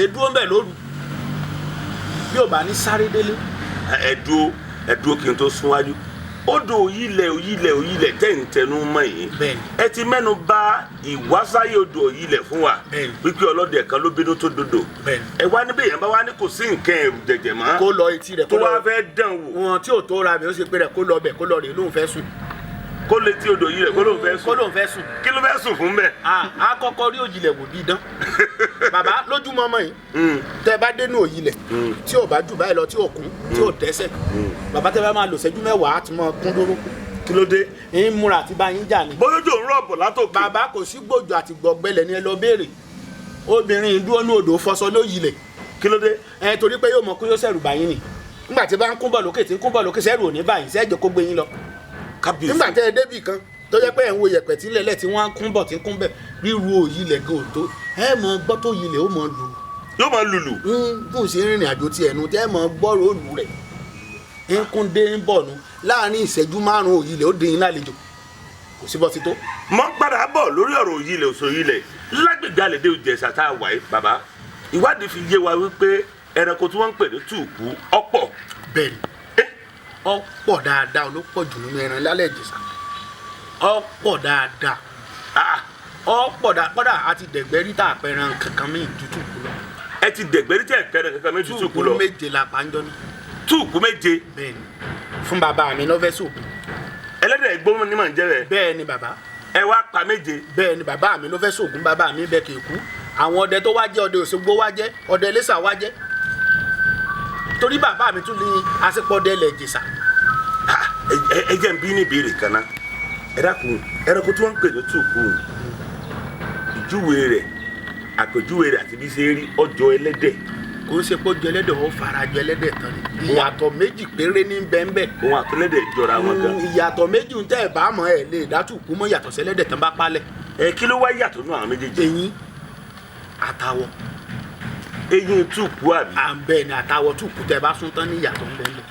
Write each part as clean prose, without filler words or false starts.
Kèé dúró ńbẹ̀ lóru bí ò bá ní sáré délé. Ẹ dúró, ẹ dúró kí n tó súnwájú. Odò Òyìlẹ̀, Òyìlẹ̀, Òyìlẹ̀ tẹ̀ ń tẹnu mọ́ yìí, Bẹ́ẹ̀ni. ẹ ti mẹ́nu bà ìwásáyé odò Òyìlẹ̀ fún wa, Bẹ́ẹ̀ni. wípé ọlọ́dẹ kan ló bínú tó dodo. Bẹ́ẹ̀ni. Ẹ wá níbẹ̀ yẹn bá wá ní kò sí nǹkan ẹ̀rù jẹ̀jẹ̀ mọ́, kó lọ etí rẹ̀, tó kó wá lọ fẹ́ dán wò, wọn tí ò tó ra mi ó ṣe pé rẹ̀, kó lọ bẹ̀, kó lọ rè lóun fẹ́ sùn. Kó lè tí odò Òyìlẹ̀, kó lóun fẹ́ Kó sùn. lóun fẹ́ sùn. Kí ló fẹ́ sùn fún bẹ́ẹ̀? A kọ́kọ́ rí Òyìlẹ̀ wò bí dán bàbá lójúmọ́ mọ́ yìí. Tẹ bá dénú Òyìlẹ̀, tí ò bá jù báyìí lọ, tí ò kún, tí ò dẹ́sẹ̀, bàbá, tẹ bá máa lò ṣẹ́jú 10, á ti mọ kún dúró. Kí ló dé? Ń múra àti bá yín jà ni. Bóyá òjò ń rọ̀ bọ̀ látòkè. Bàbá, kò sí gbòjò àti gbọ̀gbẹ́lẹ̀ ni, ẹ lọ béèrè. Obìnrin yìí dúró ní odò fọṣọ lóyìlẹ̀. Kí ló dé? Ẹ torí pé yóò mọ kó yóò sẹ̀rù báyìí ni. Nígbà tí bá ń kún bọ̀ lókè, tí ń kún bọ̀ lókè, sẹ́rù ò ní báyìí, sẹ́jọ́ kó gbé yín lọ. Kábíyèsí. Nígbà tẹ́ ẹ débì kan tó jẹ́ pé ẹ̀ ń wo yẹ̀pẹ̀ tí lẹ̀lẹ̀ tí wọ́n á kún bọ̀, tí ń kún bẹ̀, ríru Òyìlẹ̀ gan ò tó, ẹ mọ gbọ́ tó yìlẹ̀ ó mọ lù. Yóò máa lùlù. Bó ṣe ń rìnrìn àjò ti ẹnu tẹ́ ẹ mọ gbọ́rọ̀ òlù rẹ̀ ń kún dé ń bọ̀ nu. Láàrin ìṣẹ́jú 5, Òyìlẹ̀ ó dín in lálejò, kò sí bọ́ sí tó. Mọ́ padà bọ̀ lórí ọ̀rọ̀ Òyìlẹ̀ òsò Òyìlẹ̀ lágbègbè àlèdè Ìjẹ̀ṣà tá a wà yìí. Bàbá, ìwádìí fi yé wa wípé ẹranko tí wọ́n ń pè ní tùkú ọ̀pọ̀. Bẹ́ẹ̀ni, ọ̀pọ̀ dáadáa ló pọ̀ jù nínú ẹran lálẹ́ Ìjẹ̀ṣà, ọ̀pọ̀ dáadáa. Ọ̀pọ̀ dáadáa kódà àti dẹ̀gbẹ́ rí tá àpẹẹrẹ kankan mí ju tùkú lọ. Ẹ ti dẹ̀gbẹ́ rí tẹ̀ pẹ́rẹ́ kankan méjì tùkú lọ? méje la pa ń jọ ní. Tùkú 7? Bẹ́ẹ̀ni, fún bàbá mi lọ́fẹ̀ẹ́ sògùn. Ẹlẹ́dẹ̀ igbó ni màá ń jẹ́ rẹ̀. Bẹ́ẹ̀ni bàbá. Ẹ wá pa 7? Bẹ́ẹ̀ni, bàbá mi ló fẹ́ sògùn. Bàbá mi bẹ́ẹ̀ kì í kú. Àwọn ọdẹ tó wá jẹ́ ọdẹ Òṣogbo wá jẹ́ ọdẹ Iléṣà wá jẹ́, torí bàbá mi tún ní asípọ̀dẹ ilẹ̀ Ìjẹ̀ṣà. Ah, ẹ jẹ́ n bí ní ìbéèrè kan náà. Ẹ dákun, ẹranko tí wọ́n ń pè ní tùkú, ìjúwe rẹ̀, àpèjúwe rẹ̀ àti bí ṣe rí, ọjọ́ ẹlẹ́dẹ̀? Kò ń ṣe pé ó jọ ẹlẹ́dẹ̀, ó fara jọ ẹlẹ́dẹ̀ tán ni. Ìyàtọ̀ méjì péré ní bẹ́ńbẹ́. Òun àtẹlẹ́dẹ̀ jọra wọn gan. Ìyàtọ̀ méjì ń tẹ́ ẹ̀ bá mọ̀, ẹ̀ lè dá tùkú mọ́ yàtọ̀ sẹ́lẹ́dẹ̀ tán bá palẹ̀. Ẹ kí ló wá yàtọ̀ nínú àwọn méjèèjì? Eyín àtàwọ̀. Eyín tùkú àbí? À ń bẹ́ẹ̀ ni, àtàwọ̀ tùkú tẹ́ bá sún tán ní ìyàtọ̀ ń bẹ́ẹ̀.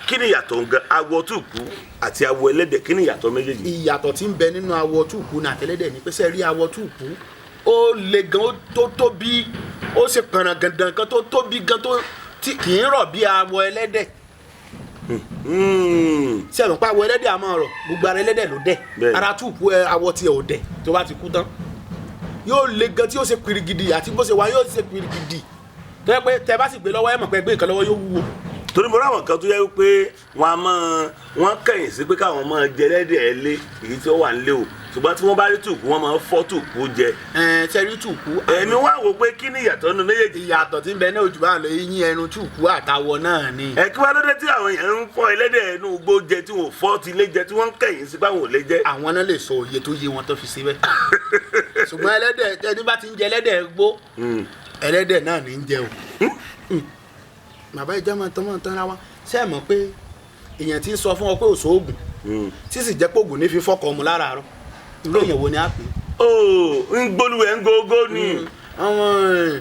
Kí ni ìyàtọ̀ gan awọ tùkú àti awọ ẹlẹ́dẹ̀? Kí ni ìyàtọ̀ méjèèjì? Ìyàtọ̀ tí ń bẹ nínú awọ túùkù ní àtẹlẹ́dẹ̀ ni pé, ṣe rí awọ túùkù, ó le gan, ó tó tóbi, ó ṣe pọ̀nrán gandan kan tó tóbi gan, tó tí kì í rọ̀ bí awọ ẹlẹ́dẹ̀. Ṣe é mọ̀ pé awọ ẹlẹ́dẹ̀ á máa rọ̀, gbogbo ara ẹlẹ́dẹ̀ ló dẹ̀. Bẹ́ẹ̀ni. Ara túùkù ẹ, awọ tiẹ̀ ò dẹ̀. Tó bá ti kú tán, yóò le gan, tí yóò ṣe pirigidi, àti bó ṣe wà yóò ṣe pirigidi, tó yẹ pé tẹ bá sì gbé lọ́wọ́, ẹ mọ̀ pé gbé nǹkan lọ́wọ́, yóò wúwo. Torí mo ráwọn kan tó yẹ pé wọn a máa wọn kẹ̀yìn sí pé káwọn máa jẹ ẹlẹ́dẹ̀ ẹ lé èyí tí ó wà nílé o, ṣùgbọ́n tí wọ́n bá rí tùkú, wọ́n máa ń fọ́ tùkú jẹ. Ẹ ṣe rí túùkù. Èmi wá wò pé kí ni ìyàtọ̀ nínú méjèèjì? Ìyàtọ̀ tí ń bẹ ní ojú bá ń lọ, eyín ẹnu túùkù àtàwọ̀ náà ni. Ẹ kí wá lóde tí àwọn èèyàn ń fọ́ ẹlẹ́dẹ̀ inú igbó jẹ, tí wọ́n fọ́ ti ilé jẹ, tí wọ́n ń kẹ̀yìn sí báwọn ò lè jẹ? Àwọn náà lè sọ òye tó yé wọn tó fi ṣe bẹ́ẹ̀, ṣùgbọ́n ẹlẹ́dẹ̀, ẹni bá ti ń jẹ ẹlẹ́dẹ̀ gbó, ẹlẹ́dẹ̀ náà ní í jẹ o. Bàbá, ìjà máa tán máa tán ra wa. Ṣé ẹ mọ̀ pé èèyàn ti ń sọ fún ọ pé òṣoògùn, tí sì jẹ́ pé ògùn ní fi fọ́kọ̀ ọmọ láràárọ̀, irú èèyàn wo ni á pè é? Ó ń gbólúwẹ̀ ń gógó ni. Àwọn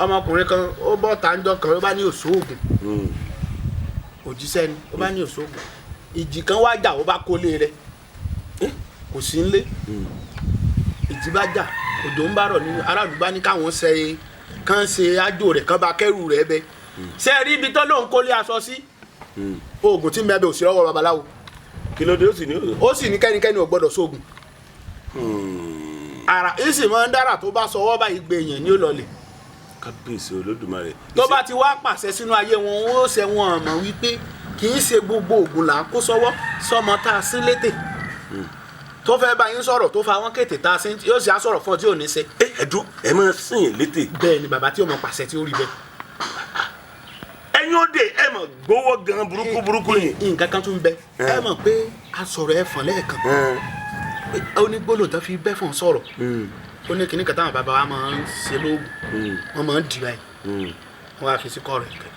ọmọkùnrin kan, ó bọ́ tàǹjọ kan, ó bá ní òṣoògùn. Òjíṣẹ́ ni. Ó bá ní òṣoògùn, ìjì kan wá jà, ó bá kólé rẹ̀, kò sí nlé. Ìjì bá jà, òjò ń bá rọ̀ nínú aráàlú, bá ní káwọn ṣe kán ṣe ájò rẹ̀, kán bá kẹ́rù rẹ̀ bẹ. Ṣe rí ibi tó lóun kólé aṣọ sí, oògùn tí mẹ́bẹ̀ ò sí lọ́wọ́ babaláwo. Kí ló dé? Ó sì ní òògùn? Ó sì ní kẹ́nikẹ́ni ò gbọ́dọ̀ sóògùn ara ìsì máa ń dára, tó bá sọwọ́ báyìí gbé èèyàn ní ó lọlẹ̀. Kábíyèsí Olódùmarè. Tó bá ti wá pàṣẹ sínú ayé wọn, ó ṣe wọn mọ̀ wípé kì í ṣe gbogbo oògùn là ń kó sọ́wọ́. Sọmọ tá a sín létè tó fẹ́ bá yín sọ̀rọ̀, tó fa wọn kété tá a sín, yóò sì á sọ̀rọ̀ fún ọ tí ò ní ṣe. Ẹ ẹdún, ẹ máa sìn yín létè? Bẹ́ẹ̀ ni bàbá, tí ó mọ pàṣẹ tí ó rí bẹ́ẹ̀. Ẹ̀yin ó dé, ẹ mọ̀ gbowó gan burúkú burúkú yìí. Nǹkan kan tún bẹ. Ẹ mọ̀ pé a sọ̀rọ̀ ẹ̀fọ̀n lẹ́ẹ̀kan, ó ní gbólóhùn tó fi bẹ́fọ̀n sọ̀rọ̀. Ó ní kinní kan táwọn bàbá wa máa ń ṣe lóògùn, wọ́n máa ń dì báyìí, wọ́n á fi sí kọ́ rẹ̀ kẹ́.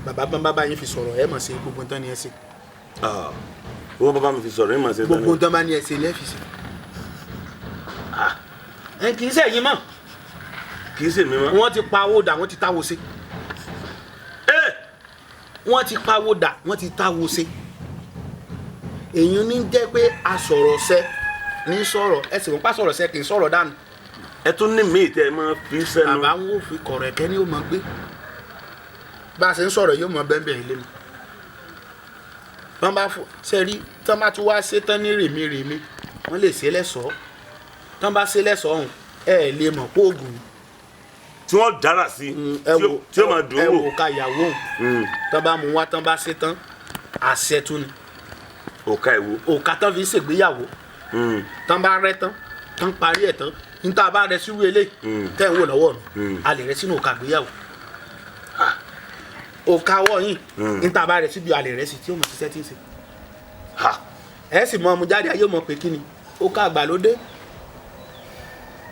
Bàbá, bá bàbá yín fi sọ̀rọ̀, ẹ mọ̀ sí gbogbo nǹkan ni ẹ ṣe. Owó bàbá mi fi sọ̀rọ̀ ẹ mọ̀ sí. Gbogbo nǹkan bá ní ẹ ṣe lẹ́ẹ̀fi ṣe. Ẹ kì í ṣẹ̀yìn mọ́. Kì í ṣèmi mọ́. Wọ́n ti pawó dà, wọ́n ti táwo ṣe. Wọ́n ti pawó dà, wọ́n ti táwo ṣe. Èyí ní jẹ́ pé asọ̀rọ̀ ṣẹ ní sọ̀rọ̀, ẹ sì mọ̀ pa sọ̀rọ̀ ṣẹ kì í sọ̀rọ̀ dànù. Ẹ tún ní míì tẹ́ ẹ máa fi sẹ́nu. Bàbá ń wò fi kọ̀rọ̀ ẹ̀kẹ́ ni yóò máa gbé. Bá a ṣe ń sọ̀rọ̀ yóò máa bẹ́ẹ̀ bẹ́ẹ̀ lé mi. Wọ́n bá fò ṣe rí tí wọ́n bá tún wá ṣe tán ní rèmi rèmi, wọ́n lè ṣe lẹ́sọ̀ọ́. Tí wọ́n bá ṣe lẹ́sọ̀ọ́ ọ̀hún, ẹ ẹ̀ lè mọ̀ pé oògùn ni. Tí wọ́n dára sí Ẹ wò tí ó máa dùn ẹ ún wò. wò ká ìyàwó òun. Tán bá mú wá, tán bá ṣe tán, àṣẹ tún ni. Òka ìwo. Òkà tán fi ń ṣègbéyàwó. Tán bá rẹ́ tán, tán parí ẹ̀ tán, níta bá rẹ sírú eléyìí tẹ́ ń wò lọ́wọ́ mi, a lè rẹ sínú òkà gbéyàwó. Òkà ọwọ́ yìí, níta bá rẹ síbi, a lè rẹ sí tí ó mọ̀ ṣiṣẹ́ tí ń ṣe. Ẹ sì mọ ọmọ jáde, ayé mọ̀ pé kí ni òkà àgbàlódé.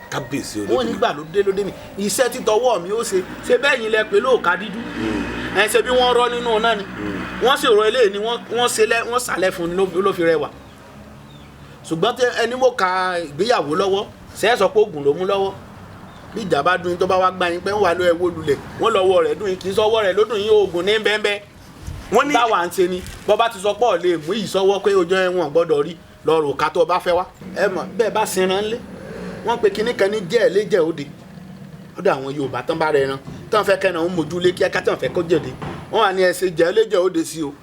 Kábíyèsí. Wọ́n Olódùmarè. nígbà lóde lóde mi, iṣẹ́ títọwọ́ mi ó ṣe ṣe bẹ́ẹ̀ yín lẹ pé lóòka dídú. Ẹ ṣe bí wọ́n rọ́ nínú náà ni wọ́n sì rọ eléyìí ni wọ́n ṣe lẹ́ wọ́n sàlẹ̀ fún un ló fi rẹwà. Ṣùgbọ́n tí ẹni mo ka ìgbéyàwó lọ́wọ́ ṣe é sọ pé oògùn ló mú lọ́wọ́. Bí ìjà bá dún yín, tó bá wá gbá yín pé ń wà ló ẹ wó lulẹ̀, wọ́n lọ́wọ́ rẹ̀ dùn yín, kì í sọ́wọ́ rẹ̀ ló dùn yín, oògùn ní bẹ́ẹ̀. Wọ́n ní Báwa ń ṣe ni bọ́ bá ti sọ pọ̀ lè mú ìsọwọ́ pé ojú ẹ̀wọ̀n gbọ́dọ̀ rí lọ́rùn ká tó o bá fẹ́ wá. Ẹ mọ̀ bẹ́ẹ̀ bá sinran lé wọ́n pe kinní kan ní jẹ́ ẹ̀ léjẹ́ òde ọ̀dọ̀ àwọn Yorùbá, tán bá rẹ̀ ran tán fẹ́ kẹ́ran ó mojú lé kíákíá, tán fẹ́ kó jẹ̀dẹ̀, wọ́n wà ní ẹ ṣe jẹ́ léjẹ́ òde sí o.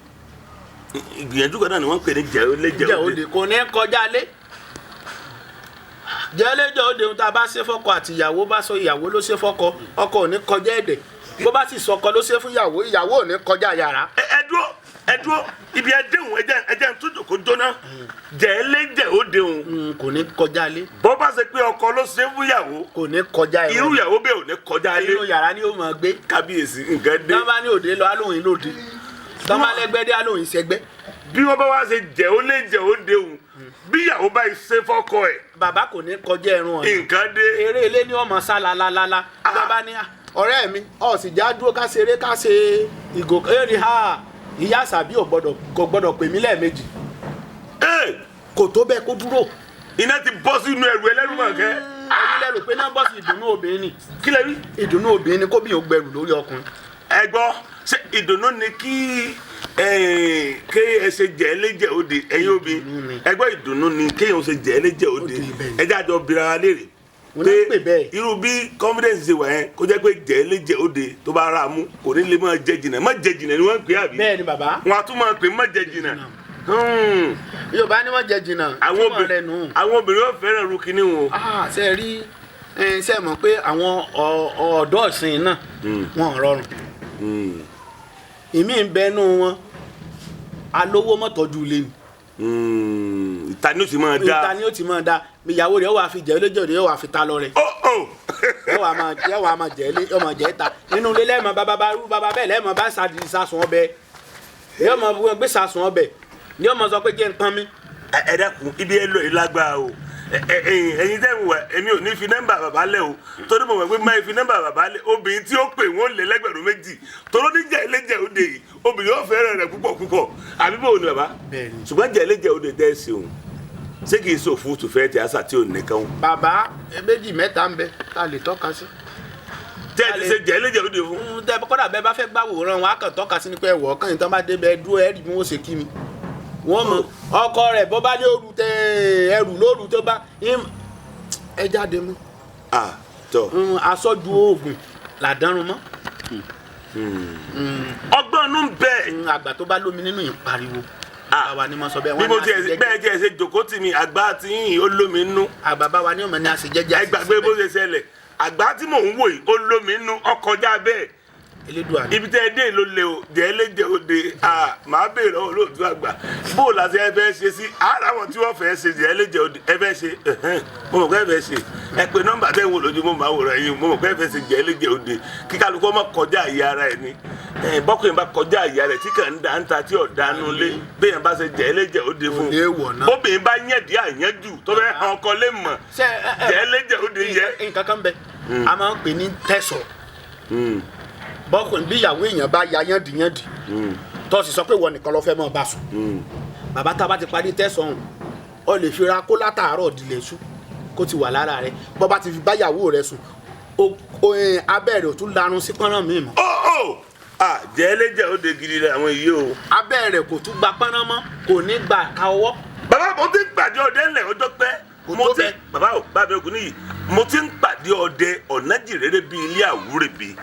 Ìgbìyànjú kan náà ni wọ́n ń pè ní jẹ́ jẹ́ jẹ́ òde kò ní kọjá lé jẹ́ léjẹ́ òde. Ohun tá a bá ṣe fọ́kọ àti ìyàwó, bá sọ ìyàwó ló ṣe fọ́kọ, ọkọ ò ní kọjá ẹ̀dẹ̀. Bó bá sì sọkọ ló ṣe fún ìyàwó, ìyàwó ò ní kọjá yàrá. Ẹ dúró, ẹ dúró, ibi ẹ déhùn, ẹ jẹ́ ń tún jòkó jóná. Jẹ́ lé jẹ́ ó déhùn. Kò ní kọjá lé. Bó bá ṣe pé ọkọ ló ṣe fún ìyàwó, Kò ní kọjá irú ẹ̀rọ. ìyàwó bẹ́ẹ̀ ò ní kọjá lé. Inú yàrá ni ó máa gbé. Kábíyèsí, nǹkan dé. Tán bá ní òde lọ, alóhùn lóde. Tán bá lẹ́gbẹ́ dé, alóhùn sẹ́gbẹ́. Bí wọ́n bá wá ṣe jẹ́ ó lé jẹ́ ó déhùn, bí ìyàwó bá ṣe fọ́kọ ẹ̀, Bàbá, kò ní kọjá ẹrun ọ̀nà. nǹkan dé. Eré ilé ni ọmọ sá lalalala. Tán bá ní, "Ah, ọ̀rẹ́ mi, ọ̀ sì já dúró ká ṣeré, ká ṣe ìgò ẹ ní ha, ìyá àṣàbí ò gbọ́dọ̀, kò gbọ́dọ̀ pè mí lẹ́ẹ̀mejì." Ee, Kò tó bẹ́ẹ̀, kó dúró. Iná ti bọ́ sínú ẹrù ẹlẹ́rù mọ̀kẹ́. Ẹ̀yin lẹ́rù pé náà bọ́ sí ìdùnnú obìnrin ni. Kí lẹ rí? Ìdùnnú obìnrin ni kóbìnrin ó gbẹrù lórí ọkùnrin. Ẹ gbọ́, ṣé ìdùnnú ni kí ẹ ṣe jẹ́ léjẹ́ òde ẹ̀yin obì? Ìdùnnú ni. Ẹ gbọ́, ìdùnnú ni kéèyàn ṣe jẹ́ léjẹ́ òde? Òde, bẹ́ẹ̀ ni. Ẹ jẹ́ àjọ bira wa léèrè Wọ́n náà ń pè bẹ́ẹ̀. Irú bí confidence ṣe wà yẹn, kó jẹ́ pé jẹ́ léjẹ́ òde tó bá ra mú, kò ní lè máa jẹ jìnnà. Má jẹ jìnnà ni wọ́n ń pè é, àbí? Bẹ́ẹ̀ ni, bàbá. Wọn a tún máa pè má jẹ jìnnà. Yorùbá ni wọ́n jẹ jìnnà. Àwọn Túmọ̀ rẹ̀ obìnrin nù. Àwọn obìnrin wọn fẹ́ràn ru kinní wọn. Ah, ṣe rí ẹ, ṣe mọ̀ pé àwọn ọ̀dọ́ ìsìn náà, wọn ò rọrùn. Ìmí ń bẹnu wọn, alówó mọ́tọ́jú ilé ni. Ìta ni ó sì máa Ìta dá. ni ó ti máa da. Ìyàwó rẹ̀ ó wàá fi jẹ́ lójú rẹ̀, ó wàá fi ta lọ rẹ̀. Ó ó. Yóò wàá máa jẹ́ lé, yóò máa jẹ́ ta nínú ilé lẹ́ẹ̀mọ bàbá bá rú bàbá bẹ́ẹ̀ lẹ́ẹ̀mọ bá sàsùn ọbẹ̀, yóò máa gbé sàsùn ọbẹ̀, yóò máa sọ pé jẹ́ nǹkan mi. Ẹ dákun, ibi ẹ lọ yìí lágbára o. Ẹ̀yin tẹ́ ń wẹ̀, èmi ò ní fi nọ́mbà bàbá lẹ̀ o, torí mo mọ̀ pé máa fi nọ́mbà bàbá lẹ̀, obìnrin tí ó pè wọ́n lé lẹ́gbẹ̀rún 2, torí oníjà ẹlẹ́jẹ̀ òde yìí, obìnrin yóò fẹ́ràn rẹ̀ púpọ̀ púpọ̀, àbí bò ní bàbá? Bẹ́ẹ̀ni. Ṣùgbọ́n jẹ́ ẹlẹ́jẹ̀ òde tẹ́ ẹ ṣeun, ṣé kìí ṣe òfúrufú fẹ́ tẹ àṣà tí ò nìkan? Bàbá, méjì mẹ́ta ń bẹ tá a lè tọ́ka sí. Tẹ́ ẹ ti ṣe jẹ́ ẹlẹ́jẹ̀ òde fún. Ń tẹ kọ́dà bẹ́ẹ̀ bá fẹ́ gbàwòrán wọn, á kàn tọ́ka sí ni pé ẹ̀wọ̀ kan ìtàn bá débẹ̀ dúró, ẹ̀rí bí wọ́n ṣe kí mi. Wọ́n mọ ọkọ rẹ̀ bó bá ní òru tẹ ẹrù lóru tó bá ẹ jáde mọ́. Ah, tọ. Aṣọ́jú oògùn làdánrun mọ́. Ọgbọ́n inú ń bẹ. Àgbà tó bá lómi nínú yìí ń pariwo. Ah. Bàbá ni mo sọ bẹ́ẹ̀. Bí Wọ́n mo ní tiẹ̀ àṣẹ jẹ́jẹ́. bẹ́ẹ̀ tiẹ̀ ṣe jòkó tì mí, àgbà tí yìnyín ó lómi nú. Àgbà bá wa ní ọmọ ní àṣẹ jẹ́jẹ́. Ẹ gbàgbé bó ṣe ṣẹlẹ̀, àgbà tí mò ń wò yìí ó lómi nú, ọkọjá bẹ́ẹ̀. Elédùà ni. Ibi tẹ́ ẹ dé ló le o, jẹ́ lé jẹ́ òde. Ah, màá béèrè lọ́wọ́ olóòtú àgbà bó o láti ẹ fẹ́ ṣe sí ara wọn tí wọ́n fẹ́ ṣe jẹ́ lé jẹ́ òde. Ẹ fẹ́ ṣe ẹ̀hẹ́n, mo mọ̀ pé ẹ fẹ́ ṣe. Ẹ pé nọ́mbà tẹ́ ń wò lójú, mo máa wòrán yín. Mo mọ̀ pé ẹ fẹ́ ṣe jẹ́ lé jẹ́ òde, kí kálukú ọmọ kọjá àyè ara ẹ̀ ni. Ẹ bọ́kùnrin bá kọjá àyè rẹ̀ tí kàn ń da ń ta tí ò dánú lé, béèyàn bá ṣe jẹ́ lé jẹ́ òde fún Kò léèwọ̀ náà. bóbìnrin bá yẹ̀dí àyànjú tó fẹ́ hàn ọkọ lé mọ̀, Ṣé ẹ ẹ jẹ́ lé jẹ́ òde yẹ. Nǹkan kan bẹ a máa ń pè ní tẹ̀sọ̀. Bọ́kùnrin bí ìyàwó èèyàn bá ya yándìyándì, tó sì sọ pé ìwọ nìkan ló fẹ́ máa bá sùn, bàbá, tá a bá ti parí tẹ̀sán ọ̀hún, ọ lè fi ra kó látàárọ̀ dìlẹ̀ sùn kó ti wà lára rẹ. Bọ́ bá ti fi báyàwó rẹ sùn, abẹ́ rẹ̀ ò tún larun sí pọ́nrán mi mọ́. Ó ó, ah, jẹ́ lé jẹ́ òde gidi rẹ̀ àwọn yìí o. Abẹ́ rẹ̀ kò tún gba pọ́nrán mọ́, kò ní gbà ká ọwọ́. Bàbá, mo ti gbàdé ọdẹ ńlẹ ọjọ́ pẹ́. Kò Mo tó ti bẹ́ẹ̀. Bàbá o, bàbá ògùn níyì, Mo ti ń pàdé ọdẹ ọ̀nàjìrere bíi ilé àwúrèbe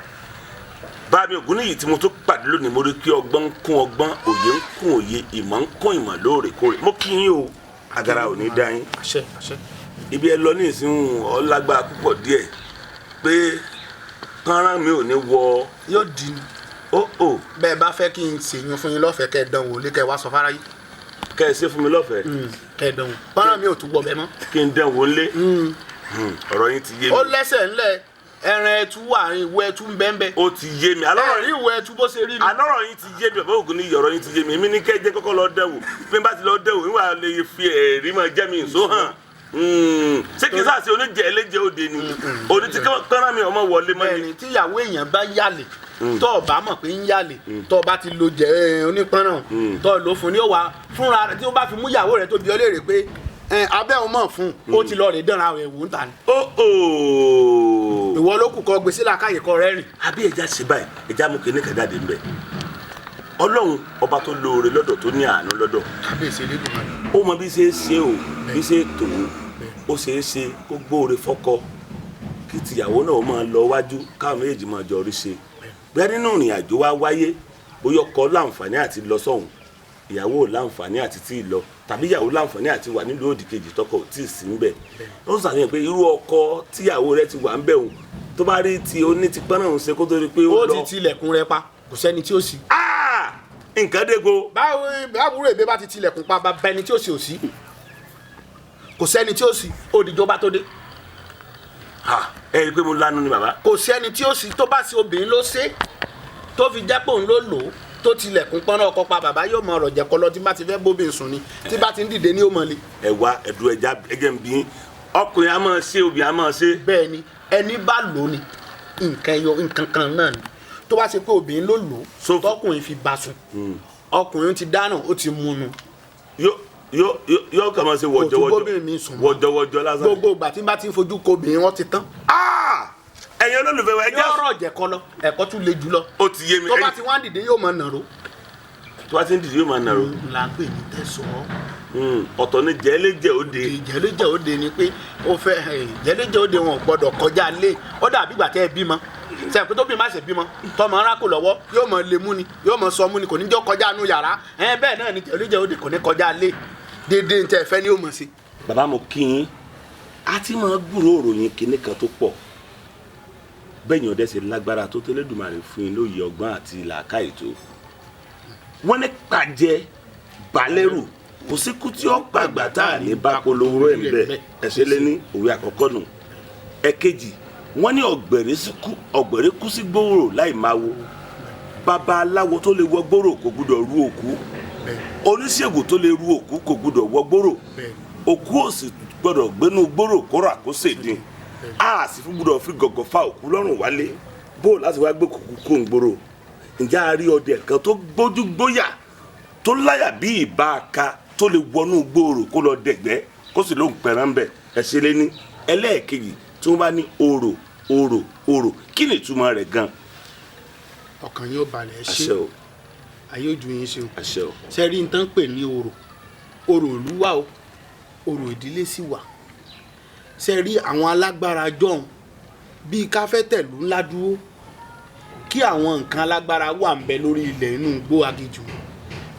bámi Ògúnníyì tí mo tún pàdé lónìí. Mo rí pé ọgbọ́n ń kún ọgbọ́n, òye ń kún òye, ìmọ̀ ń kún ìmọ̀ lóòrèkóòrè. Mo kí yín o, agara ò ní dá yín. Àṣẹ, àṣẹ. Ibi ẹ lọ ní ìsìn ọlágbára púpọ̀ díẹ̀ pé kánrán mi ò ní wọ. Yóò di ni. Ó ò. Bẹ́ẹ̀ bá fẹ́ kí n ṣèyún fún yín lọ́fẹ̀ẹ́, kẹ́ ẹ dán wò lé, kẹ́ ẹ wá sọ fáráyé. Kẹ́ ẹ ṣe fún mi lọ́fẹ̀ẹ́. Kẹ́ ẹ dán wò, kánrán mi ò tún gbọ́ bẹ́ẹ̀ mọ́. Kí n dán wò lé. Ọ̀rọ̀ yín ti yé mi. Ó lẹ́sẹ̀ ńlẹ̀, ẹran ẹtu wà, ìwọ ẹtu ń bẹ́ẹ̀ bẹ́ẹ̀. Ó ti yé mi alọ́rọ̀. Ẹ̀rí ìwọ ẹtu bó ṣe rí ni. Alọ́rọ̀ yín ti yé mi, bàbá Ògúnníyì, ọ̀rọ̀ yín ti yé mi. Èmi ní kẹ́ ẹ jẹ́ kọ́kọ́ lọ dán wò. Bí n bá ti lọ dán wò, níwà lè fi ẹ̀rí máa jẹ́ mi ìṣó hàn. Ṣé kì í sáà sí oníjẹ ẹlẹ́jẹ̀ òde ni òní tí kọ́nà mi ọmọ wọlé mọ́ ni. Bẹ́ẹ̀ni, tíyàwó èèyàn bá yàlè, tó o bá mọ̀ pé ń yàlè, tó o bá ti lo jẹ onípọ́nrán tó o lò fún ni, ó wà fúnra rẹ̀ tí ó bá fi mú ìyàwó rẹ̀ tó bi ọ́ léèrè pé abẹ́ òun mọ̀ fún un, ó ti lọ rè dánra rẹ̀ wò ń ta ni. Ó ó. Ìwọ ló kù kọ gbèsè làákàyè kọ rẹ́rìn. Àbí ẹja ṣe báyìí, ẹja mú kinní kan jáde ńbẹ. Ọlọ́run ọba tó lóore lọ́dọ̀, tó ní àánú lọ́dọ̀. Kábíyèsí Elédùmarè. Ó mọ bí ṣe é ṣe o, bí ṣe é tò ó. Ó ṣe é ṣe kó gbóore fọ́kọ, kí tìyàwó náà ó máa lọ wájú, káwọn méjèèjì máa jọ rí ṣe. Bóyá nínú ìrìn àjò wa wáyé, bóyá ọkọ láǹfààní àti lọ sọ́hùn, ìyàwó ò láǹfààní àti tí ì lọ, tàbí ìyàwó láǹfààní àti wà nílùú òdì kejì, tọkọ ò tí ì sí ńbẹ̀. Ó sàfihàn pé irú ọkọ tíyàwó rẹ̀ ti wà ńbẹ̀ òun tó bá rí ti oní ti pọ́n náà ń ṣe kó tó rí pé ó Ó lọ. ti tilẹ̀kùn rẹ pa, kò sẹ́ni tí ó sì. Ah! Nǹkan dégo. Báwo báwúrò èbè bá ti tilẹ̀kùn pa, bàbá ẹni tí ó sì ò sí, kò sẹ́ni tí ó sì, ó dìjọba tó dé. Ha, ẹ rí i pé mo lanu ni bàbá. Kò sẹ́ni tí ó sì, tó bá sí obìnrin ló ṣe tó fi jẹ́ pé òun ló lò ó, tó tilẹ̀kùn pọ́nrán ọkọ pa, bàbá yóò mọ ọ̀rọ̀ jẹ̀kọ́ lọ. Tí bá ti fẹ́ bóbi sùn ni, tí bá ti ń dìde ní ó mọ̀ le. Ẹ wá ẹdùn, ẹja ẹjẹ ń bí yín. Ọkùnrin a máa ṣe, obìnrin a máa ṣe. Bẹ́ẹ̀ ni, ẹni bá lò ó ni nǹkan ẹyọ nǹkan kan náà ni. Tó bá ṣe pé obìnrin ló lò ó tọkùnrin fi bá sùn, ọkùnrin ti dáná, ó ti mú un. Yóò yóò yóò kàn máa ṣe Kò tún wọ̀jọ̀wọ̀jọ̀. bóbìnrin mi sùn mọ́. Wọ̀jọ̀wọ̀jọ̀ lásán. Gbogbo ìgbà tí n bá ti ń fojú ko obìnrin, wọn ti tán. Ah! Ẹ̀yin olólùfẹ́ wa, ẹja. Yóò rọ̀ jẹ̀kọ́ lọ, ẹ̀kọ́ tún le jù lọ. Ó ti yé mi. Tó bá ti wá ń dìde, yóò mọ nàró. Tó bá ti ń dìde, yóò máa nàró. Là ń pè ní tẹ̀sán. Ọ̀tọ̀ ni jẹ́lẹ́jẹ́ òde. Ìjẹ́lẹ́jẹ́ òde ni pé ó fẹ́ ìjẹ́lẹ́jẹ́ òde, wọn ò gbọ́dọ̀ kọjá lé. Ó dàbí ìgbà tẹ́ ẹ bímọ sẹ́yìn pé tó bí má ṣe bímọ tọmọ ńlá kò lọ́wọ́, yóò mọ lè mú ni, yóò mọ sọ mú ni, kò ní jọ́ kọjá nu yàrá ẹ. Bẹ́ẹ̀ náà ni ìjẹ́lẹ́jẹ́ òde kò ní kọjá lé, déédéé ní tẹ́ ẹ fẹ́ ni yóò mọ̀ sí. Bàbá, mo kí yín. A ti máa gbúròó òròyìn kinní kan tó pọ̀ bẹ́ẹ̀ yẹn, ọdẹ ṣe lágbára tó tẹ́lẹ̀dùmarè fún yín lóye ọgbọ́n àti làákàyè tó. Wọ́n ní pàjẹ́ balẹ̀rù, kò sí kú tí ó pàgbà tá à ní bá polówó ẹ̀ ń bẹ̀. Ẹ̀ṣẹ̀ lé ní òwe àkọ́kọ́ nù. Ẹ̀kejì, wọ́n ní ọ̀gbẹ̀rẹ̀ kú sí gbòòrò láì máa wo. Babaláwo tó lè wọ gbòòrò kò gbúdọ̀ ru òkú, oníṣègùn tó lè ru òkú kò gbúdọ̀ wọ gbòòrò, òkú ò sì gbọ́dọ̀ gbénú gbòòrò kó rà kó ṣèdín, a sì fún gbọ́dọ̀ fi gọ̀gọ̀ fa òkú lọ́rùn wálé. Bó o láti wá gbé kúkú kó ń gbòòrò? Ǹjẹ́ a rí ọdẹ kan tó gbójú gbóyà, tó láyà bí ìbáka, tó lè wọnú gbòòrò kó lọ dẹ̀gbẹ́, kó sì lóhùn pẹ̀rán bẹ̀? Ẹ ṣe lé ní ẹlẹ́ẹ̀kejì, tí wọ́n bá ní orò orò orò, kí ni ìtumọ̀ rẹ̀ gan? Ọkàn yóò balẹ̀, ẹ Àṣẹ ṣe o. Ayé ojú yín ṣe o. Àṣẹ o. Ṣe rí n tán pè ní orò? Orò ìlú wà o, orò ìdílé sì wà. Ṣe rí àwọn alágbára jọ̀hún, bíi ká fẹ́ tẹ̀lú ńlá dúró, kí àwọn nǹkan alágbára wà ń bẹ lórí ilẹ̀ inú igbó aginjù.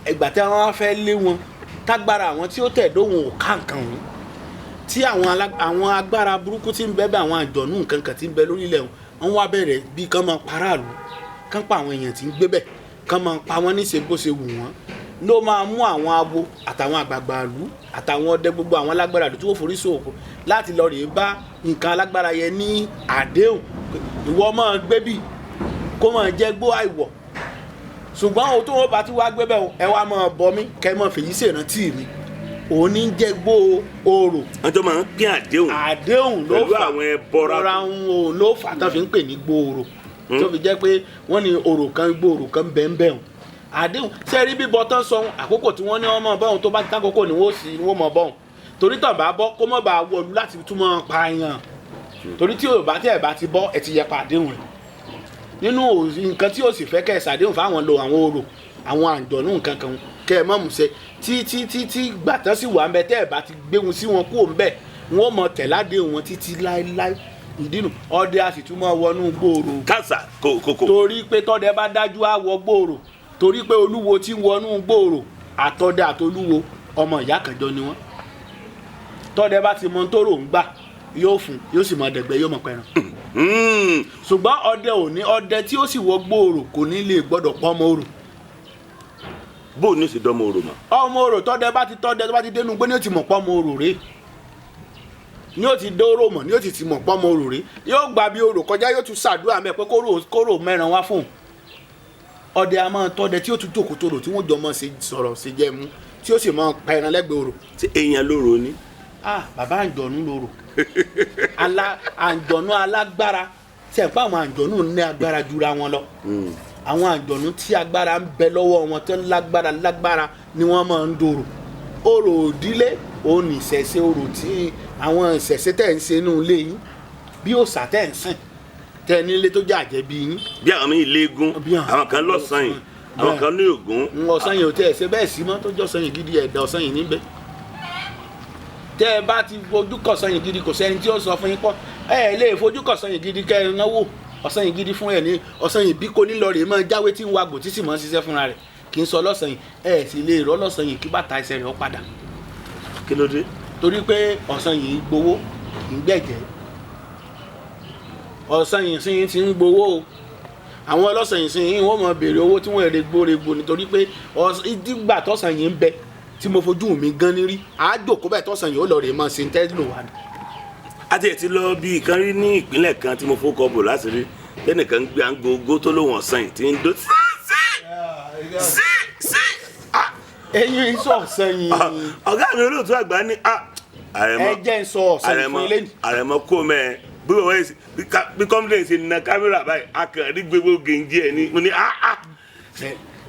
Ẹgbà tí wọ́n wá fẹ́ lé wọn, tágbára àwọn tí ó tẹ̀dó wọn ò ká nǹkan wọn, tí àwọn agbára burúkú tí ń bẹ bẹ, àwọn àjọ̀nú nǹkan kan tí ń bẹ lórí ilẹ̀ wọn, wọ́n wá bẹ̀rẹ̀ bíi kán máa paráàlú, kán pa àwọn èèyàn tí ń gbé bẹ̀, kán máa pa wọ́n níṣe bó ṣe wù wọ́n, ló máa mú àwọn awo àtàwọn àgbààgbà ìlú àtàwọn ọdẹ, gbogbo àwọn alágbára ìlú tí wọ́n forí sóòkò láti lọ rèé bá nǹkan alágbára yẹn ní àdéhùn pé ìwọ máa gbé bì, kó máa jẹ́ gbó àìwọ̀, ṣùgbọ́n ohun tó wọ́n bá ti wá gbé bẹ́ẹ̀ o, ẹ wá máa bọ mí, kẹ́ ẹ máa fèyí ṣèrántí mi. Òun ní jẹ́ gbó orò. Wọ́n jọ máa ń pín àdéhùn. Àdéhùn ló Pẹ̀lú fà àwọn ẹbọra. ra òun ló fà tán fi ń pè ní gbòòrò, tó fi jẹ́ pé wọ́n ní orò kan, gbòòrò kan bẹ́ẹ̀nbẹ́ẹ̀ hùn. Àdéhùn sẹ́rí bíbọ tán sọ ohun àkókò tí wọ́n ní wọ́n mọ̀ bọ́hùn, tó bá ti tákòókò ni wọ́n sì ni wọ́n mọ̀ bọ́hùn, torí tàn bá bọ́ kó mọ̀ bá wọlú láti túmọ̀ pààyàn, torí tí ò bá tí ẹ̀ bá ti bọ́, ẹ̀ ti yẹpa àdéhùn rẹ̀ nínú nǹkan tí o sì fẹ́ kẹ́ ẹ ṣàdéhùn fáwọn lo àwọn orò, àwọn àǹjọ̀nú nǹkan kan, kẹ́ ẹ mọ̀ múṣẹ tí tí tí tí gbàtán sì wà ń bẹ, tẹ́ ẹ bá ti gbéhùn sí wọn kúrò ń bẹ. Wọ́n mọ tẹ̀ládé wọn títí láéláé. Ìdínú ọdẹ a sì tún mọ wọnú gbòòrò. Kásà kòkòkò. Torí pé tọdẹ bá dájú á wọ gbòòrò, torí pé olúwo tí ń wọnú gbòòrò, àtọdẹ àtolúwo ọmọ ìyá kan jọ ni wọ́n. Tọdẹ bá ti mọ tó rò ń gbà yóò fún, yóò sì mọ dẹgbẹ, yóò mọ pẹran. Ṣùgbọ́n ọdẹ ò ní, ọdẹ tí ó sì wọ gbòòrò kò ní lè gbọ́dọ̀ pọ́ ọmọ orò. Bó o ní sì dánmọ orò mọ. Ọmọ orò tọdẹ bá ti tọdẹ tó bá ti dénú gbé ní ó ti mọ̀ pọ́ ọmọ orò rèé, ní ó ti dóró mọ̀, ní ó ti mọ̀ pọ́ ọmọ orò rèé. Yóò gba bí orò kọjá, yóò tún ṣàdúrà mẹ́ pé kóró mẹ́ran wá fún un. Ọdẹ a máa tọdẹ tí ó tún jókòó tòrò tí wọ́n jọ mọ́ ṣe sọ̀rọ̀ ṣe jẹ́ mu, tí ó sì máa pa ẹran lẹ́gbẹ̀ẹ́ orò. Tí èèyàn lóró ni. Ah, bàbá àǹjọ̀nú lóró. Àǹjọ̀nú alágbára. Tí ẹ̀ pa àwọn àǹjọ̀nú ní agbára jura wọn lọ. Àwọn àǹjọ̀nú tí agbára ń bẹ lọ́wọ́ wọn tó lágbára lágbára ni wọ́n máa ń dòrò. Orò òdílé òun ní ìṣẹ̀ṣe, orò tí àwọn ìṣẹ̀ṣe tẹ̀ ń ṣe inú ilé yín, bí òòṣà tẹ̀ ń sìn tẹ̀ nílé tó jẹ́ àjẹbí yín. Bí àwọn míì léegun, àwọn kan lọ́sàn yìí, àwọn kan ní ògún. Ọ̀sán yìí ò tẹ́ ẹ̀ ṣe bẹ́ẹ̀ sí mọ́ tó jọ́ sàn yìí gidi, ẹ̀dá ọ̀sán yìí níbẹ̀. Tẹ́ ẹ bá ti fojú kàn sàn yìí gidi, kò sẹ́ni tí ó sọ fún yín pọ̀. Ẹ ẹ lè fojú kàn sàn yìí gidi kẹ́ ẹ náwó ọ̀sán yìí gidi fún ẹ ní ọ̀sán yìí bí kò ní lọ rèé máa jáwé tí ń wagbò tí sì máa ń ṣiṣẹ́ fúnra rẹ̀, kì í sọ lọ́sàn yìí. Ẹ sì lè rọ́ lọ́sàn yìí kí bàtà ẹsẹ̀ rẹ̀ ó padà. Kí ló dé? Torí pé ọ̀sán yìí gbowó kì í gbẹ̀jẹ̀. Ọ̀sán yìí sì ti ń gbowó o. Àwọn ọlọ́sàn yìí sì wọ́n máa béèrè owó tí wọ́n rè gbó nítorí pé ìdígbà tọ́sàn yìí ń bẹ tí mo fojú mi gan ní rí àájò kó bẹ́ẹ̀ tọ́sàn yìí ó lọ rè máa ṣe ń tẹ́ lò wá ni. A ti ẹ̀ ti lọ bí ìkan rí ní ìpínlẹ̀ kan tí mo fowó bò láti rí tẹ́nìkan ń gbé àǹgógó tó lóun ọ̀sán yìí tí ń dó sí sí sí. Eyín sọ ọ̀sán yìí. Ọ̀gá mi olóòtú àgbà ní. Ẹ jẹ́ ń sọ ọ̀sán yìí fún ilé ní. Àrẹ̀mọ kó mẹ́ bí wọ́n bí kọ́mpútà ṣe na kámẹ́rà báyìí a kàn rí gbogbo gèǹjì ẹ̀ ní mo ní.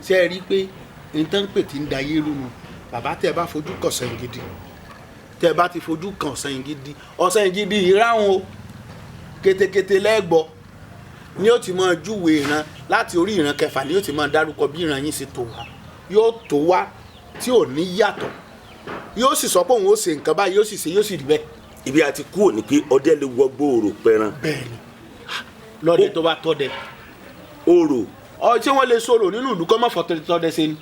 Ṣé ẹ rí i pé nǹkan pè tí ń da yé rú nu bàbá tẹ́ ẹ bá fojú kàn ọ̀sán yìí gidi, tẹ́ ẹ bá ti fojú kàn ọ̀sán yìí gidi, ọ̀sán yìí gidi ìráhùn o kétékété lẹ́gbọ́ ni ó ti máa júwe ìran láti orí ìran kẹfà ni ó ti máa dárúkọ bí ìran yín ṣe tò wá, yóò tó wá tí ò ní yàtọ̀, yóò sì sọ pé òun ó ṣe nǹkan báyìí, yóò sì ṣe, yóò sì rí bẹ́ẹ̀. Ibi àti kúrò ní pé ọdẹ lè wọ gbòòrò pẹran. Bẹ́ẹ̀ni, lọdẹ tó bá tọdẹ. Orò. Ọ ṣé wọ́n lè sọ̀rọ̀ nínú ìlú kọ́ mọ́ fọ́ tọdẹ ṣe ni.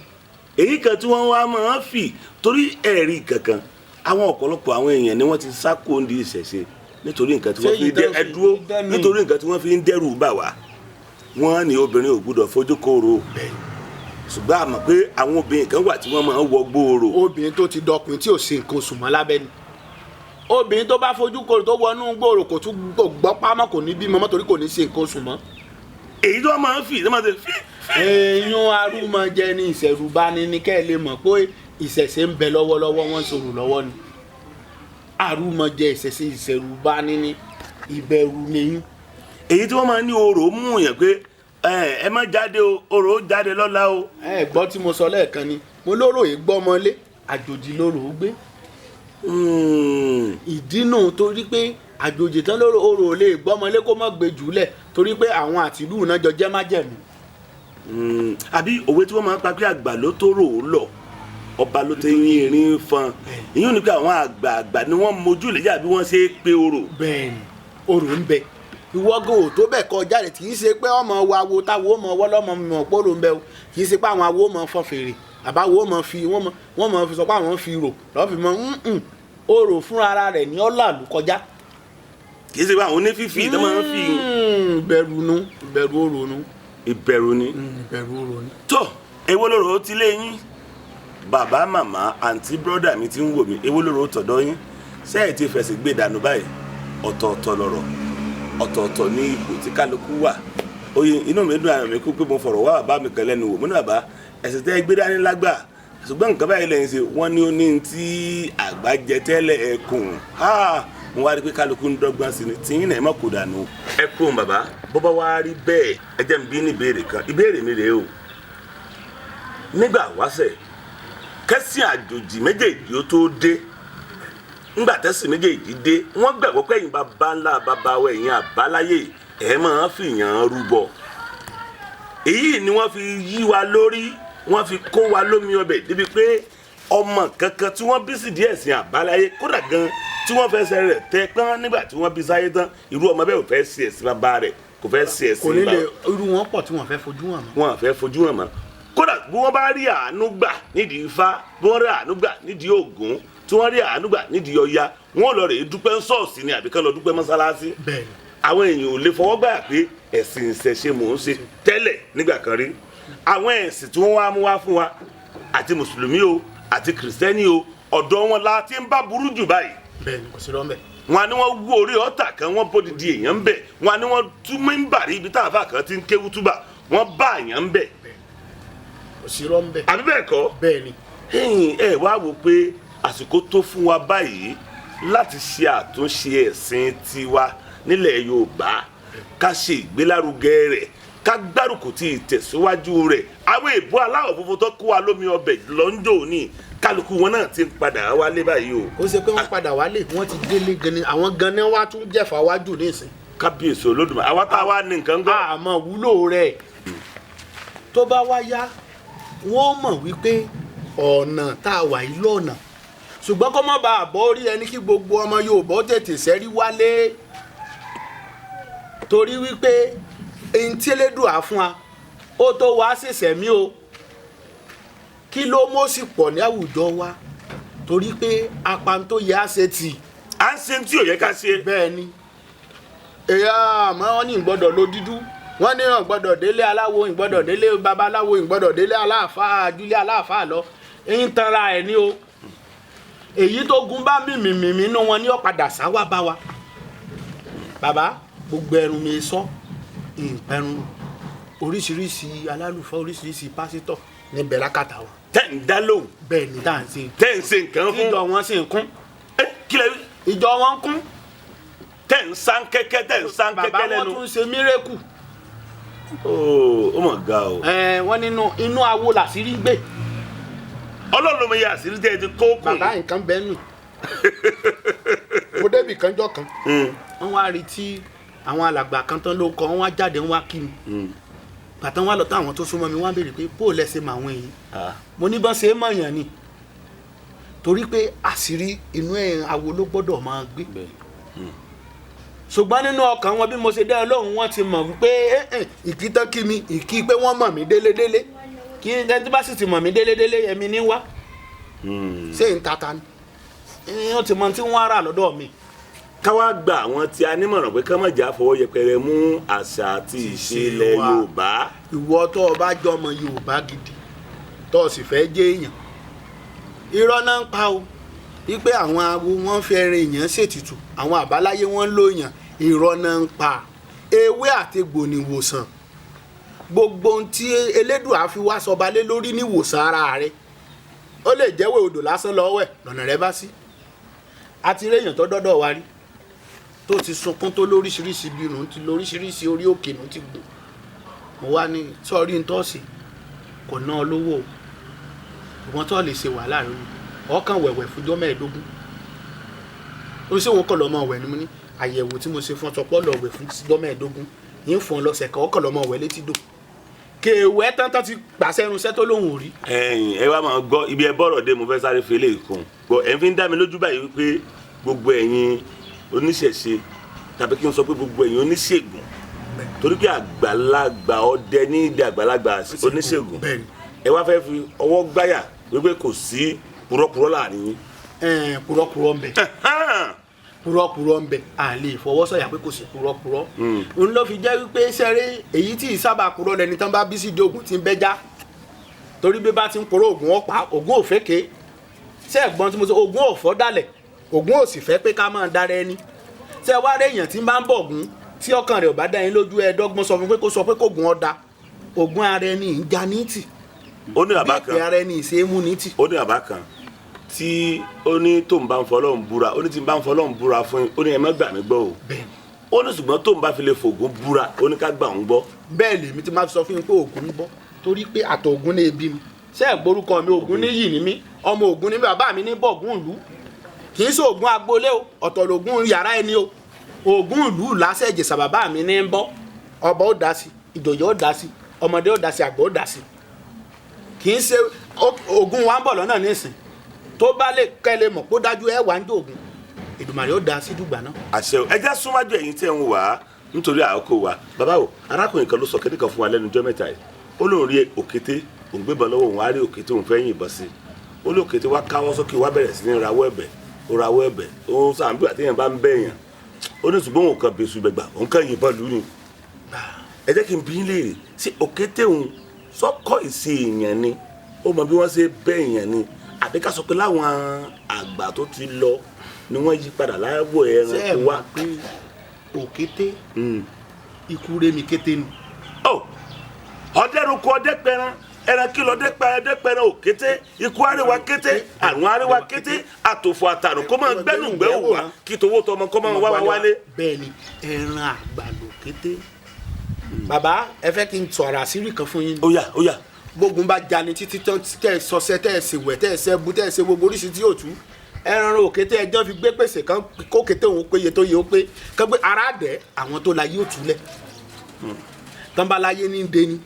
Èyí kan tí wọ́n wá máa ń fì torí ẹ̀rí kankan àwọn ọ̀pọ̀lọpọ̀ àwọn èèyàn ni wọ́n ti sá kóńdì ìṣẹ̀ṣe nítorí nǹkan tí wọ́n fi dúró, nítorí nǹkan tí wọ́n fi ń dẹ́rù bà wá. Wọ́n ní obìnrin ò gbúdọ̀ fojú kóró, ṣùgbọ́n a mọ̀ pé àwọn obìnrin kan wà tí wọ́n máa ń wọ gbòòrò. Obìnrin tó ti dọkùnrin tí ò ṣe nǹkan oṣù mọ́ lábẹ́ ni. Obìnrin tó bá fojú kóró tó wọnú gbòòrò kò tún gbọ́ pámọ́, kò ní bímọ mọ́ torí kò ní ṣe nǹkan oṣù mọ́. Èyí tó máa ń fì tó máa ń ṣe fí. Èèyàn arúmọjẹ ni ìṣẹ̀rùbani ni kẹ́ ẹ lè mọ̀ pé ìṣẹ̀ṣe ń bẹ lọ́wọ́lọ́wọ́, wọ́n ń sọ̀rọ̀ lọ́wọ́ ni. Arúmọjẹ ìṣẹ̀ṣe ìṣẹ̀rùbani ni ìbẹ̀rù nìyí. Èyí tí wọ́n máa ń ní orò mú yàn pé ẹ má jáde o, orò jáde lọ́la o. Ẹ gbọ́ tí mo sọ lẹ́ẹ̀kan ni mo lóró yìí gbọ́mọlé, àjòjì lóró gbé. Ìdínú torí pé àjòjì tán lóró orò lè gbọ́mọlé kó má gbé jùlẹ̀ torí pé àwọn àtìlú náà jọ jẹ́ májẹ̀mú. Àbí òwe tí wọ́n máa ń pa pé àgbà ló tó rò ó lọ, ọba ló tẹ yín erin fan, ìyún ni pé àwọn àgbààgbà ni wọ́n mojú lè yà bí wọ́n ṣe é pe orò. Bẹ́ẹ̀ni, orò ń bẹ, ìwọ́gò ò tó bẹ́ẹ̀ kọjá rẹ̀, kì í ṣe pé ọmọ wa wo táwo ọmọ wọ́lọ́mọ mọ̀ pòrò ń bẹ o, kì í ṣe pé àwọn awo mọ̀ fọn fèrè àbáwo mọ̀ fi wọ́n mọ̀ fi sọ pé àwọn fi rò lọ́ọ́ fi mọ̀ orò fúnra ara rẹ̀ ní ọ̀là ló kọjá. Kì í ṣe pé àwọn onífífì tó máa ń fi. Ìbẹ̀rù nu, ìbẹ̀rù orò nu. Ìbẹ̀rù ni. Ìbẹ̀rù orò ni. Tó èwo lorò ti lé yín bàbá màmá àǹtí bírọ́dà mi ti ń wò mí, èwo lorò tọ̀dọ̀ yín? Ṣé ẹ̀ ti fẹ̀sìn gbé dànù báyìí? Ọ̀tọ̀ọ̀tọ̀ lọ̀rọ̀, ọ̀tọ̀ọ̀tọ̀ ní ipò tí kálukú wà. Oye inú mi dùn, àyàn mi kú pé mo fọ̀rọ̀ wá bàbá mi kan lẹ́nu wò. Mo ní bàbá ẹ̀sìn tẹ́ gbé dání lágbà, ṣùgbọ́n nǹkan báyìí lẹ́yìn ṣe wọ́n ní ó ní tí àgbà jẹ tẹ́lẹ̀ ẹkùn. Mo wá rí pé kálukú ń dọ́gbọ́n sí ni tí yín náà má kó dànù. Ẹ kú òun bàbá, bó bá wá rí bẹ́ẹ̀ ẹ jẹ́ n bí ní ìbéèrè kan. Ìbéèrè mi rèé o. Nígbà wáṣẹ̀ kẹ́sìn àjòjì méjèèjì ó tó dé, ńgbà tẹ́sìn méjèèjì dé, wọ́n gbàgbọ́ pé ẹ̀yin bàbá ńlá bàbá wa ẹ̀yin àbáláyé ẹ̀ máa fìyàn rúbọ. Èyí ni wọ́n fi yí wa lórí, wọ́n fi kó wa lómi ọbẹ̀ débi pé Ọmọ kankan tí wọ́n bí sídìí ẹ̀sìn àbáláyé, kódà gan tí wọ́n fẹsẹ̀ rẹ̀ tẹ pọ́n nígbà tí wọ́n bí sáyé tán, irú ọmọ bẹ́ẹ̀ ò fẹ́ ṣe ẹ̀sìn bàbá rẹ̀, kò fẹ́ ṣe ẹ̀sìn Kò ní lè bàbá. Irú wọn pọ̀ tí wọ́n fẹ́ fojú hàn mọ́. Wọn à fẹ́ fojú hàn mọ́. Kódà bí wọ́n bá rí àánú gbà nídìí Ifá, bí wọ́n rí àánú gbà nídìí Ògún, tí wọ́n rí àánú gbà nídìí Ọya, wọ́n lọ rèé dúpẹ́ ṣọ́ọ̀ṣì ni àbí kán lọ dúpẹ́ mọ́sálásí. Bẹ́ẹ̀ni. Àwọn èèyàn ò lè fọwọ́ gbà pé ẹ̀sìn ìṣẹ̀ṣe mò ń ṣe tẹ́lẹ̀ nígbà kan rí. Àwọn ẹ̀sìn tí wọ́n wá mú wá fún wa, àti mùsùlùmí o àti kìrìsìtẹ́nì o, ọ̀dọ̀ wọn la ti ń bá burú jù báyìí. Bẹ́ẹ̀ni, kò sí rọ́ńbẹ́. Wọn ni wọ́n wú orí ọ̀tà kan, wọ́n bódìdí èèyàn ń bẹ̀. Wọn ni wọ́n tú mímbàrí ibi táàfà kan ti ń kéwú túbà, wọ́n bá èèyàn ń bẹ̀. Kò sí rọ́ńbẹ́. Àbí bẹ́ẹ̀ kọ́? Bẹ́ẹ̀ni. Ẹ̀yin ẹ wá wò pé àsìkò tó fún wa báyìí láti ṣe àtúnṣe ẹ̀sìn tiwa nílẹ̀ Yorùbá, ká ṣe ìgbélárugẹ rẹ̀, ká gbárùkù ti ìtẹ̀síwájú rẹ̀. Àwọn èèbó aláwọ̀ funfun tó kó wa lómi ọbẹ̀ lọ́njọ́ ní kálukú wọn náà ti ń padà wálé báyìí o. Ó ṣe pé wọ́n padà wálé, wọ́n ti délé gan ni, àwọn gan ni wọ́n á tún jẹ̀fà wájú nísìn. Kábíyèsí Olódùmarè, àwa tá a wá ní nǹkan gbọ́. Àmọ́ wúlò rẹ̀, tó bá wá yá, wọ́n mọ̀ wípé ọ̀nà tá a wà yìí lọ́nà, ṣùgbọ́n kó má bàa bọ́ orí ẹni kí gbogbo ọmọ Yorùbá ó tètè sẹ́rí wálé, torí wípé ẹni tí Elédùà fún wa ó tó wá ṣẹ̀ṣẹ̀ mí o. Kí ló mọ̀ sí pọ̀ ní àwùjọ wa? Torí pé apan tó yẹ á ṣe tì. À ń ṣe tí ò yẹ ká ṣe. Bẹ́ẹ̀ ni, èyà àmọ́ wọ́n ní ìgbọ́dọ̀ lo dídú, wọ́n ní ìgbọ́dọ̀ délé aláwo, ìgbọ́dọ̀ délé babaláwo, ìgbọ́dọ̀ délé aláàfáà, ajúlé aláàfáà lọ ń tanra ẹ̀ ní o. Èyí tó gun bá mímìmìmì inú wọn ní ọ̀padà sáwà bá wa. Bàbá, gbogbo ẹrun mi sọ ìpẹrun, oríṣiríṣi alálùfáà, oríṣiríṣi pásítọ̀ níbẹ̀ lákàtà wa. Tẹ́ ń dá lóhùn. Bẹ́ẹ̀ ni tá à ń ṣe. Tẹ́ ń ṣe nǹkan fún. Ìjọ wọn sì ń kún. Ẹ kí lẹ wí? Ìjọ wọn ń kún. Tẹ́ ń sán kẹ́kẹ́, tẹ́ ń sán Bàbá, kẹ́kẹ́ wọn lẹ́nu. tún ṣe mírèkù. Ó mọ̀ ga o. Ẹ wọ́n nínú inú awo làṣírí gbé. Ọlọ́run ló mọ iye àṣírí tẹ́ ẹ ti kó kùn. Bàbá, nǹkan bẹ́ẹ̀ nù, mo débì kan jọ kan, wọ́n wá retí àwọn alàgbà kan tán ló kọ, wọ́n wá jáde, wọ́n wá kí mi. Bàtà wọn lọ táwọn tó súnmọ́ mi, wọ́n á béèrè pé bó lẹ ṣe mọ àwọn èyí. Mo ní bọ́n ṣe é mọ̀yàn ni, torí pé àṣírí inú ẹ̀ awo ló gbọ́dọ̀ máa gbé. Ṣùgbọ́n nínú ọkàn wọn, bí mo ṣe dá ẹ lóhùn, wọ́n ti mọ̀ wípé ìkí tán kí mi, ìkí pé wọ́n mọ̀ mí délédélé. Kí ẹni tí bá sì ti mọ̀ mí délédélé, ẹ̀mí ní wá ṣé n tata ni wọ́n ti mọ tí wọ́n á rà lọ́dọ̀ mi. Ká wá gba àwọn tí a nímọ̀ràn pé ká má jà fọwọ́ yẹpẹrẹ mú àṣà àti ìṣe ilẹ̀ wa. Yorùbá. Ìwọ tó o bá jọmọ Yorùbá gidi, tó o sì fẹ́ jẹ́ èèyàn, irọ́ náà ń pa o wípé àwọn awo wọn fẹ́ rin èèyàn ṣètìtù, àwọn àbáláyé wọn ń lò èèyàn, irọ́ náà ń pa. Ewé àti egbò ní ìwòsàn. Gbogbo ohun tí Elédùà fi wá sọba lé lórí ní ìwòsàn ara rẹ, ó lè jẹ́wọ́ odò lásán lọ́wọ́ ẹ̀ lọ́nà rẹ bá sí. Àti rí èèyàn tó dọ́dọ̀ wa rí tó ti sunkún tó lóríṣiríṣi bí irun ti lóríṣiríṣi orí òkè nù ti gbò. Mo wá ní sọ́ọ́rí ń tọ́sí kò ná ọ lówó o, ìwọ́n tó lè ṣe wàhálà rẹ o, ọkàn wẹ̀wẹ̀ fúnjọ́ 15. Ó ṣe òun kọ̀ lọ́mọ wẹ̀ ni. Mo ní àyẹ̀wò tí mo ṣe fún ọ sọpọ́ lọ wẹ̀ fúnjọ́ 15 yín fún ọ lọ́sẹ̀ kan, ọkàn lọ́mọ wẹ̀ létí dò kèwẹ́ tán tán ti pàṣẹ irunṣẹ́ tó lóhùn ò rí. Ẹ̀yin ẹ wá máa gbọ́ ibi ẹ bọ́rọ̀ dé, mo fẹ́ sáré fi eléyìí kún gbọ́. Ẹ fi ń dá mi lójú báyìí wípé gbogbo ẹ̀yin oníṣẹ̀ṣe, tàbí kí n sọ pé gbogbo ẹ̀yin oníṣègùn, torí pé àgbàlagbà ọdẹ ní ìdí àgbàlagbà oníṣègùn, Bẹ́ẹ̀ni. ẹ wá fẹ́ fi ọwọ́ gbáyà wípé kò sí purọ́purọ́ láàrin yín. Ẹ̀ẹ́n, purọ́purọ́ ń bẹ, purọ́purọ́ ń bẹ. À lè fọwọ́sọ̀yà pé kò sí purọ́purọ́. Òun ló fi jẹ́ wípé sẹ́rí èyí tí ìsábà purọ́ lẹni tán bá bí sí di oògùn tí ń bẹ́já, torí bí bá ti ń purọ́ oògùn ọ̀pá, oògùn òfékè. Ṣé ẹ̀gbọ́n tí mo sọ, oògùn òfọ́ dálẹ̀, oògùn ò sì fẹ́ pé ká máa dára ẹni. Ṣé wá rí èèyàn tí ń bá ń bọ̀ ògùn tí ọkàn rẹ̀ ò bá dá yín lójú, ẹ dọ́gbọ́n sọ fún pé kó sọ pé kó gun ọ̀dà oògùn ara ẹni ń já ní tì. Ó ní bàbá Bí kan ìpè ara ẹni ìṣe é mú ní tì. Ó ní bàbá kan tí ó ní tóun bá ń fọlọ́run búra, ó ní tí ń bá ń fọlọ́run búra fún yín, ó ní ẹ má gbà mí gbọ́ o. Bẹ́ẹ̀ni. Ó ní ṣùgbọ́n tóun bá fi lè fògùn búra, ó ní ká gbà òun gbọ́. Bẹ́ẹ̀ lèmi ti máa fi sọ fún yín pé ògùn ń bọ́, torí pé àtọ̀ ògùn ní ebi mi. Ṣé ẹ̀ gbórúkọ mi? Ògùn níyì ní mí, ọmọ ògùn ní bàbá mi ní bọ̀gùn ìlú. Kì í ṣe ògùn agboolé o, ọ̀tọ̀ lògùn yàrá ẹni o. Ògùn ìlú lásẹ̀ Ìjẹ̀ṣà bàbá mi ní ń bọ́. Ọba ó dá sí, ìjòyè ó dá sí, ọmọdé ó dá sí, àgbà ó dá sí. Kì í ṣe ògùn wa ń bọ̀ lọ́nà nísìn. Tó bá lè kẹ́lẹ́ mọ̀ kó dájú ẹ wà ń jòògùn, Èdùmàrè ó da sí dùgbà náà. Àṣẹ o. Ẹ já súnmájú ẹ̀yin tí ẹ ń wà á nítorí àkókò wa. Bàbá o, arákùnrin kan ló sọ kéde kan fún wa lẹ́nu ọjọ́ mẹ́ta yìí. Ó lóun rí òkété, òun gbébọn lọ́wọ́, òun á rí òkété, òun fẹ́ yìnbọn sí i. Ó lé òkété wá káwọ́ sókè, wá bẹ̀rẹ̀ sí ní rawọ́ ẹ̀bẹ̀. Ó rawọ́ ẹ̀bẹ̀, ó ń sàn bí àtẹ̀yìn bá ń bẹ̀yàn. Ó ní ṣùgbọ́n òun kan bẹ̀sù gbẹ̀gbà, òun kàn yìnbọn lù ú ni. Ẹ jẹ́ kí n bi yín léèrè, ṣé òkété òun sọ́kọ́ ìṣe èèyàn ni? Ó mọ bí wọ́n ṣe bẹ́ èèyàn ni, àbí ká sọ pé láwọn àgbà tó ti lọ ni wọ́n yí padà láwọ̀ Ṣé ẹ ẹranko wá? mọ̀ pé òkété ikú rémi kété ni. Ọ ọdẹrùkọ ọdẹpẹran ẹran kí lọ dẹpẹran òkété, ikú àríwá kété, àrùn àríwá kété, àtòfò àtàrùn kó máa gbẹnùgbẹ wà, kí towó tọmọ kó máa wá wá wálé. Bẹ́ẹ̀ ni, ẹran àgbà lòkété. Bàbá, ẹ fẹ́ kí n sọ̀rọ̀ àṣírí kan fún yín ni. Ó yá, ó yá. Gbógun bá jani títí tán, tẹ́ ẹ sọsẹ, tẹ́ ẹ ṣèwẹ̀, tẹ́ ẹ ṣẹ́bu, tẹ́ ẹ ṣe gbogbo oríṣi tí yóò tú ẹran òkété, ẹjọ́ fi gbé pèsè kan kó kété òun péye tó yẹ ó pé kán gbé ara dẹ̀ àwọn tó la yóò túlẹ̀ tán bá láyé ní deni,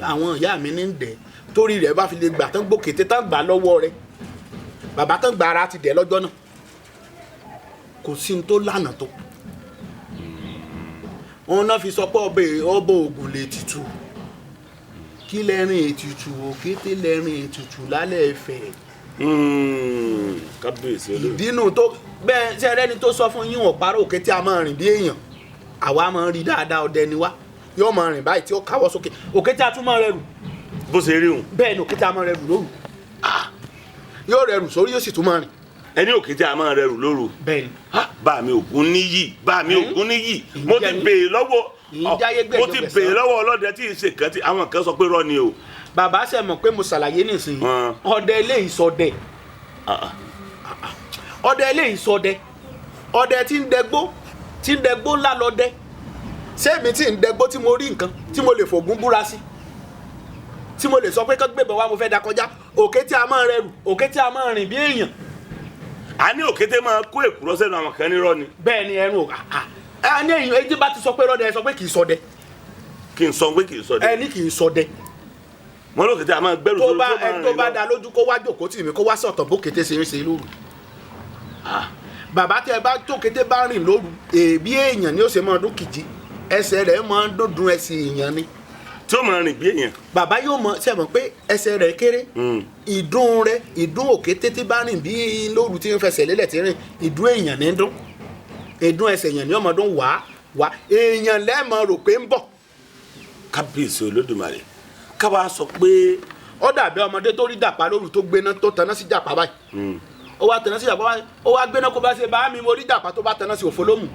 àwọn ìyá mi ní dẹ̀ torí rẹ̀ bá fi lè gbà tán gbókété tán gbà lọ́wọ́ rẹ̀, bàbá, tán gbà ara ti dẹ̀ lọ́jọ́ náà, kò sí ní tó lànà tó wọn náà fi sọ pé ọbẹ̀ ọbọ̀ ògùn lè tìtù kí lẹ́rìn ètùtù, òkété lẹ́rìn ètùtù lálẹ́ ẹ̀fẹ̀. Kábíyèsí olóyè. Ìdínú tó bẹ́ẹ̀ ṣe rẹ́ni tó sọ fún yín ò parọ́. Òkété a máa rìn bí èèyàn, àwa máa ń rí dáadáa. Ọdẹ ni wá, yóò máa rìn báyìí tí ó káwọ́ sókè. Òkété a tún máa rẹrù. Bó ṣe rí òun? Bẹ́ẹ̀ ni, òkété a máa rẹrù lóru. Yóò rẹrù sórí, yóò sì tún máa rìn. Ẹni òkété a máa rẹrù lóru? Bẹ́ẹ̀ ni. Ha, bá mi ògún níyì, bá mi ògún níyì, mo ti béèrè lọ́wọ́ mo ti béèrè lọ́wọ́ ọlọ́dẹ tí ì ṣe kan tí àwọn kan sọ pé rọ́ ni o. Bàbá, ṣe mọ̀ pé mo ṣàlàyé nísìnyí? Ọdẹ eléyìí sọdẹ, ọdẹ eléyìí sọdẹ, ọdẹ tí ń dẹgbó, tí ń dẹgbó ńlá lọdẹ. Ṣé èmi tí ń dẹgbó, tí mo rí nǹkan tí mo lè fògùn búra sí, tí mo lè sọ pé kán gbébọn wá, mo fẹ́ da kọjá. Òkété a máa rẹrù, òkété a máa rìn bí èèyàn. A ní òkété máa kó èkùrọ́ sẹ́nu, àwọn kan ní rọ́ ni. Bẹ́ẹ̀ ni, ẹrù ẹ ní èyàn ẹjí bá ti sọ pé rọ́dẹ, ẹ sọ pé kì í sọdẹ. Kí n sọ pé kì í sọdẹ? Ẹ ní kì í sọdẹ. Wọn lókété a máa gbẹ́rù tó sórí bá tó máa ẹni tó rìn bá lọ. da lójú, kó wá jókòó tì mí, kó wá sọ̀tàn bó kété ṣe ń ṣe lóru. Bàbá, tẹ ẹ bá tó kété bá rìn lóru, èbí èèyàn ni ó ṣe máa dún kìjì, ẹsẹ̀ rẹ̀ máa ń dúndùn ẹsẹ̀ èèyàn ni. Tí ó máa rìn bí èèyàn? Bàbá, yóò mọ ṣe mọ̀ pé ẹsẹ̀ rẹ̀ kéré. Ìdún rẹ̀, ìdún òkété tí bá rìn bí lóru, tí ń fẹsẹ̀ lélẹ̀ tí ń rìn, ìdún èèyàn ní dún, ìdún ẹsẹ̀ èèyàn ní ọmọdún wá wá, èèyàn lẹ́ẹ̀mọ rò pé ń bọ̀. Kábíyèsí Olódùmarè, káwa sọ pé Ó dàbí ọmọdé tó rí jàpá lóru, tó gbéná, tó taná sí jàpá báyìí. Ó wá taná sí jàpá báyìí, ó wá gbéná kó bá ṣe bá mi, mo rí jàpá. Tó bá taná sí òfo lómù,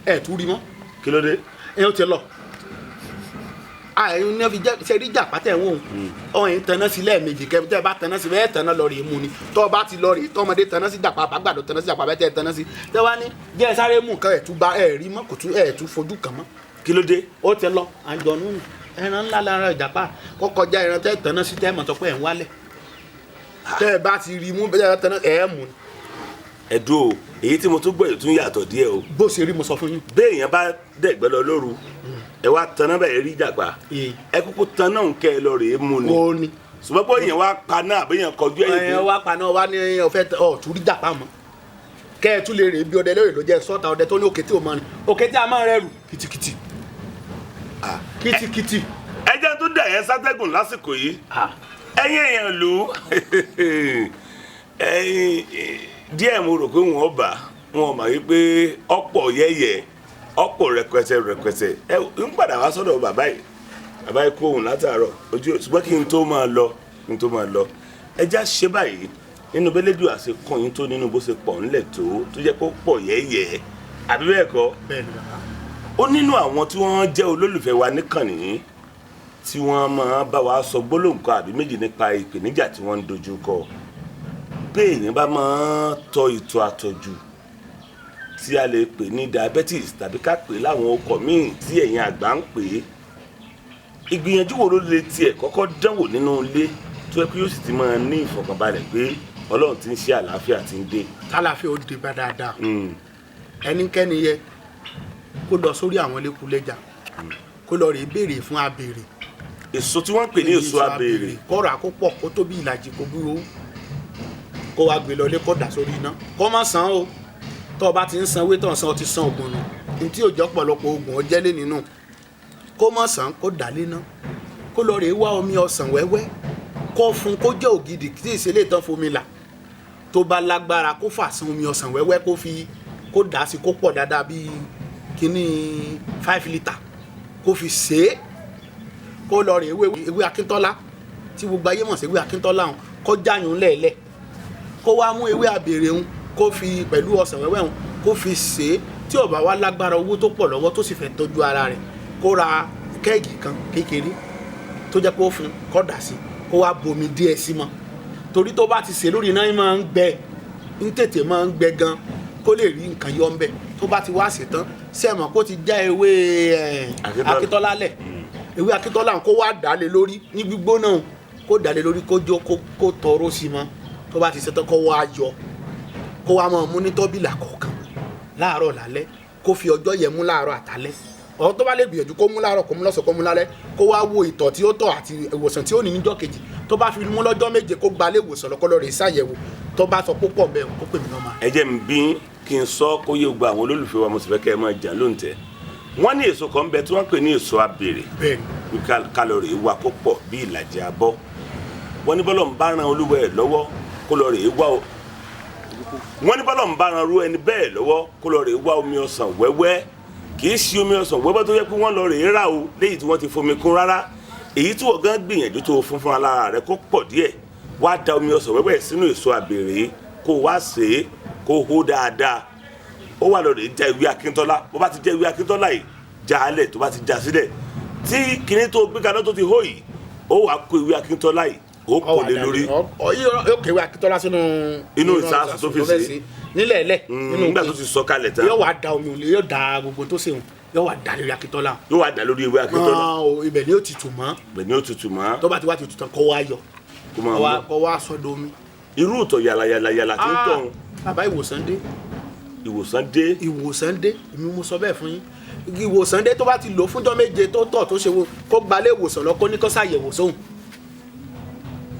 ẹ̀ tú rí mọ́. Kí ló dé? Ẹ̀ ó ti lọ. Àyìn ní fi jẹ́ ṣe rí jàpá tẹ̀ ń wò ó, ọ̀hìn taná sí lẹ́ẹ̀mejì kẹ́ tẹ́ bá taná sí bẹ́ẹ̀, taná lọ rèé mu ni. Tọ́ bá ti lọ rèé, tọ́mọdé taná sí jàpá, àbágbàdo taná sí jàpá bẹ́ẹ̀, tẹ́ taná sí tẹ́ wá ní jẹ́ sáré mú nǹkan, ẹ̀ tú bá ẹ̀ rí mọ́, kò tú ẹ̀ tú fojú kàn mọ́. Kí ló dé? Ó ti lọ. Àjọ̀nú nù, ẹran ńlá lára ìjàpá kó kọjá ẹran tẹ́ taná sí tẹ́ mọ̀ tó pé ẹ̀ ń wálẹ̀. Tẹ́ ẹ bá ti rí mú bẹ́ẹ̀ taná ẹ̀ mú ni. Ẹ̀dùn o, èyí tí mo tún gbọ́ yìí tún yàtọ̀ díẹ̀ o. Bó ṣe rí mo sọ fún yín. Béèyàn bá dẹ̀gbẹ́ lọ lóru, ẹ wá taná bẹ́ẹ̀ rí jàpá, ẹ kúkú taná òun kẹ́ ẹ lọ rèé mú ni. Ó ní. Ṣùgbọ́n bó èèyàn wá pa náà, àbí èèyàn kọjú ẹ̀yìn Ẹ wá paná wá ní ọ̀fẹ́ ọ̀ tún rí jàpá mọ́, kẹ́ ẹ tún lè rè bí ọdẹ lóye ló jẹ́ sọ́ta ọdẹ tó ní òkété ò máa rìn, òkété a máa rẹrù kìtìkìtì kìtìkìtì. Ẹ jẹ́ tó dẹ̀ yẹn sátẹ́gùn lásìkò yìí. Ẹ̀yin èèyàn lù ú, ẹ̀yin díẹ̀, mo rò pé wọ́n bá wọn mọ̀ wípé ọ̀pọ̀ yẹ́yẹ́, ọ̀pọ̀ rẹpẹtẹ rẹpẹtẹ. Ẹ ń padà wá sọ́dọ̀ bàbá yìí. Bàbá yìí kó òun látàárọ̀ ojú, ṣùgbọ́n kí n tó máa lọ, ẹ já ṣe báyìí nínú bẹ́lẹ́dù àṣekàn yín tó nínú bó ṣe pọ̀ ńlẹ̀ tó jẹ́ kó pọ̀ yẹ́yẹ́, àbí bẹ́ẹ̀ kọ́? Bẹ́ẹ̀ ni, bàbá. Ó nínú àwọn tí wọ́n jẹ́ olólùfẹ́ wa níkànnì yìí tí wọ́n máa bá wa sọ gbólóhùn kan àbí méjì nípa ìpèníjà tí wọ́n ń dojú kọ. Béèyàn bá máa tọ ìtọ̀ àtọ̀jù tí a lè pè ní diabetes, tàbí ká pè láwọn ọkọ̀ míì tí ẹ̀yin àgbà ń pè é, ìgbìyànjú wo ló lè tiẹ̀ kọ́kọ́ dánwò nínú ilé tó yẹ kí yóò sì ti máa ní ìfọ̀kànbalẹ̀ pé Ọlọ́run ti ń ṣe, àlàáfíà ti ń dé? Tálàfíà ó dé bá dáadáa. Ẹnikẹ́ni yẹ kó lọ sórí àwọn lẹ́kùlẹ́jà, kó lọ rèé béèrè fún abèrè. Èso tí wọ́n ń pè ní èso abèrè? Kọ́rọ̀ àkópọ̀ kó tó bí ìlàjì kó bí owó. Kó wá gbé lọlé, kó dà sórí iná, kó má san o. Tó o bá ti ń san ewé tó ń san, o ti san oògùn nù. Ní tí òjò pọ̀lọpọ̀ oògùn ọjẹ́ lé nínú. Kó má san, kó dà lé ná, kó lọ rèé wá omi ọsàn wẹ́wẹ́, kó fún, kó jẹ́ ògidì tí ìṣẹ̀lẹ̀ tán fomi là. Tó bá lágbára, kó fà san omi ọsàn wẹ́wẹ́, kó fi kó dà sí, kó pọ̀ dáadáa bíi kíní 5 litre, kó fi ṣe é. Kó lọ rèé ewé akíntọ́lá tí gbogbo ayé mọ̀ sí ewé akíntọ́lá hàn, kó jáyùn lẹ́ẹ̀lẹ̀, kó wá mú ewé abèrè hun, kó fi pẹ̀lú ọsàn wẹ́wẹ́ hun, kó fi ṣe é. Tí ó bá wá lágbára owó tó pọ̀ lọ́wọ́, tó sì fẹ́ tọ́jú ara rẹ̀, kó ra kẹ́ẹ̀gì kan kékeré tó jẹ́ pé ó fún, kó dà sí, kó wá bomi díẹ̀ sí mọ́, torí tó bá ti sè lórí iná yín máa ń gbẹ, ń tètè máa ń gbẹ gan, kó lè rí nǹkan yọ ń bẹ̀. Tó bá ti wá sè tán, sẹ́mọ̀ kó ti já ewé Akíntọ́lá. Akíntọ́lá lẹ̀, ewé akíntọ́lá, kó wá dà á lé lórí ní gbígbóná o, kó dà á lé lórí, kó jó, kó tọrọ sí mọ́. Tó bá ti ṣe tán, kó wá yọ, kó wá máa mú ní tọ́bìlà kọ̀ọ̀kan láàárọ̀ lálẹ́. Kó fi ọjọ́ yẹn mú láàárọ̀ àtàlẹ́. Ọ̀ tó bá lè gbìyànjú, kó mú láàárọ̀, kó mú lọ́sàn, kó mú lálẹ́, kó wá wo ìtọ̀ tí ó tọ̀ àti ìwòsàn tí ó ní níjọ́ kejì. Tó bá fi mú lọ́jọ́ 7, kó gbalé ìwòsàn lọ, kó lọ rè ṣàyẹ̀wò. Tó bá sọ púpọ̀ bẹ́ẹ̀, kó pè mí lọ́mọ. Ẹ jẹ́ n bí kí n sọ kó yé gbogbo àwọn olólùfẹ́ wa, mo sì fẹ́ kẹ́ ẹ máa jà lóǹtẹ̀. Wọ́n ní èso kan ń bẹ tí wọ́n pè ní èso abèrè. Bẹ́ẹ̀ni. Bí kálọ̀rì wa kó pọ̀ bí ìlàjì abọ́. Wọ́n ní bọ́lọ̀ ń bá ran olúwa ẹ̀ lọ́wọ́, kó lọ rèé wá o. Wọ́n ní bọ́lọ̀ ń bá ran ru ẹni bẹ́ẹ̀ lọ́wọ́, kó lọ rèé wá omi ọsàn wẹ́wẹ́. Kì í ṣe omi ọsàn wẹ́wẹ́ tó yẹ kí wọ́n lọ rèé rà o, léyìí tí wọ́n ti fomi kún rárá, èyí tí wọ́n gan gbìyànjú tó fún fún alára rẹ kó pọ̀ díẹ̀. Wá da omi ọsàn wẹ́wẹ́ sínú èso àbèrè, kó wá sè é, kó hó dáadáa. Ó wà lọ rèé já ewé akíntọ́lá. Bó bá ti já ewé akíntọ́lá yìí, já alẹ̀. Tó bá ti já sílẹ̀, tí kinní tó gbé kaná tó ti hó yìí, ó wàá kó ewé akíntọ́lá yìí, ó kò lé lórí. Yóò kéwé akíntọ́lá sínú Inú ìsasùn tó fi fẹ́ sè é. sè nílẹ̀ ẹlẹ̀ nínú Nígbà tó ti sọ kalẹ̀ tán, yóò wá da omi òun lé, yóò da gbogbo tó sèun, yóò wá da lórí akíntọ́lá. Yóò wá dà lórí ewé akíntọ́lá. Ah, o, ibẹ̀ ni yóò ti tù mọ́. Ibẹ̀ ni ó tutù mọ́. Tó bá ti wá ti tù tán, kó wá yọ, Kó máa kó wá mú. kó wá sọ́dọ̀ omi. Irú ìtọ̀ yàlà yàlà yàlà tí ń tọ̀ ń Bàbá, ìwòsàn dé. Ìwòsàn dé. Ìwòsàn dé, èmi mo sọ bẹ́ẹ̀ fún yín. Ìwòsàn dé. Tó bá ti lò fúnjọ́ 7, tó tọ̀, tó ṣe wo, kó gbalé ìwòsàn lọ, kó ní kó ṣàyẹ̀wò sóhun.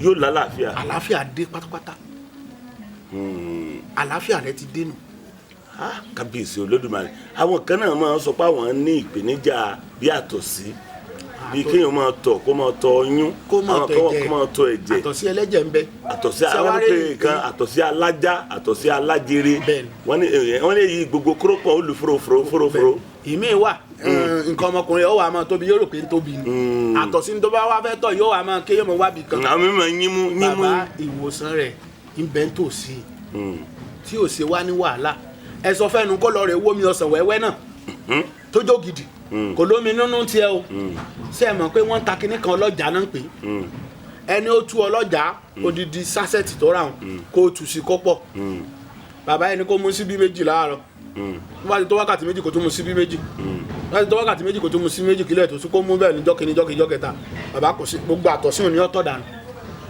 Yóò lálàáfíà. Àlàáfíà dé pátápátá. Àlàáfíà rẹ ti dé nù. Ah, kábíyèsí olódùmarè! Àwọn kan náà máa ń sọ pé àwọn ní ìpèníjà bí àtọ̀sí, bí kéèyàn máa tọ̀, kó máa tọ̀ ọyún, Kó máa àwọn tọ̀ kan ẹ̀jẹ̀. kó máa tọ̀ ẹ̀jẹ̀. Àtọ̀sí ẹlẹ́jẹ̀ ń bẹ. Àtọ̀sí Ṣé àwọn wá rí pé kan àtọ̀sí alájá, àtọ̀sí alájere. Bẹ́ẹ̀ni. Wọ́n ní èyí gbogbo kórópọ̀ ó lù fúrofúro fúrofúro. Ìmíì wà, nǹkan ọmọkùnrin yóò wà máa tóbi, yóò rò pé ń tóbi ni. Àtọ̀sí tó bá wá fẹ́ tọ̀, yóò wà máa ké, yóò máa wábì kan. Àwọn mímọ yínmú yínmú. Bàbá, ìwòsàn rẹ̀ ń bẹ ń tòsí tí ò ṣe wá ní wàhálà. Ẹ sọ fẹ́nu kó lọ rẹ̀ wó mi ọsàn wẹ́wẹ́ náà tó jó gidi, kò lómi nínú tiẹ̀ o. Ṣé ẹ mọ̀ pé wọ́n ń ta kinní kan, ọlọ́jà náà ń pè é? Ẹni ó tú ọlọ́jà odidi sásẹ̀tì tó rà wọn, kó o tù sí kó pọ̀. Bàbá, ẹni kó mú síbí 2 láàárọ̀, tó bá ti tó wákàtí 2, kó tó mú síbí 2, tó bá ti tó wákàtí 2, kó tó mú síbí 2, kílẹ̀ tó sún, kó mú bẹ́ẹ̀ níjọ́ kìíní, jọ́ kìíní, jọ́ kẹta. Bàbá, kò sí gbogbo àtọ̀sí òní ọ̀tọ̀ dànù.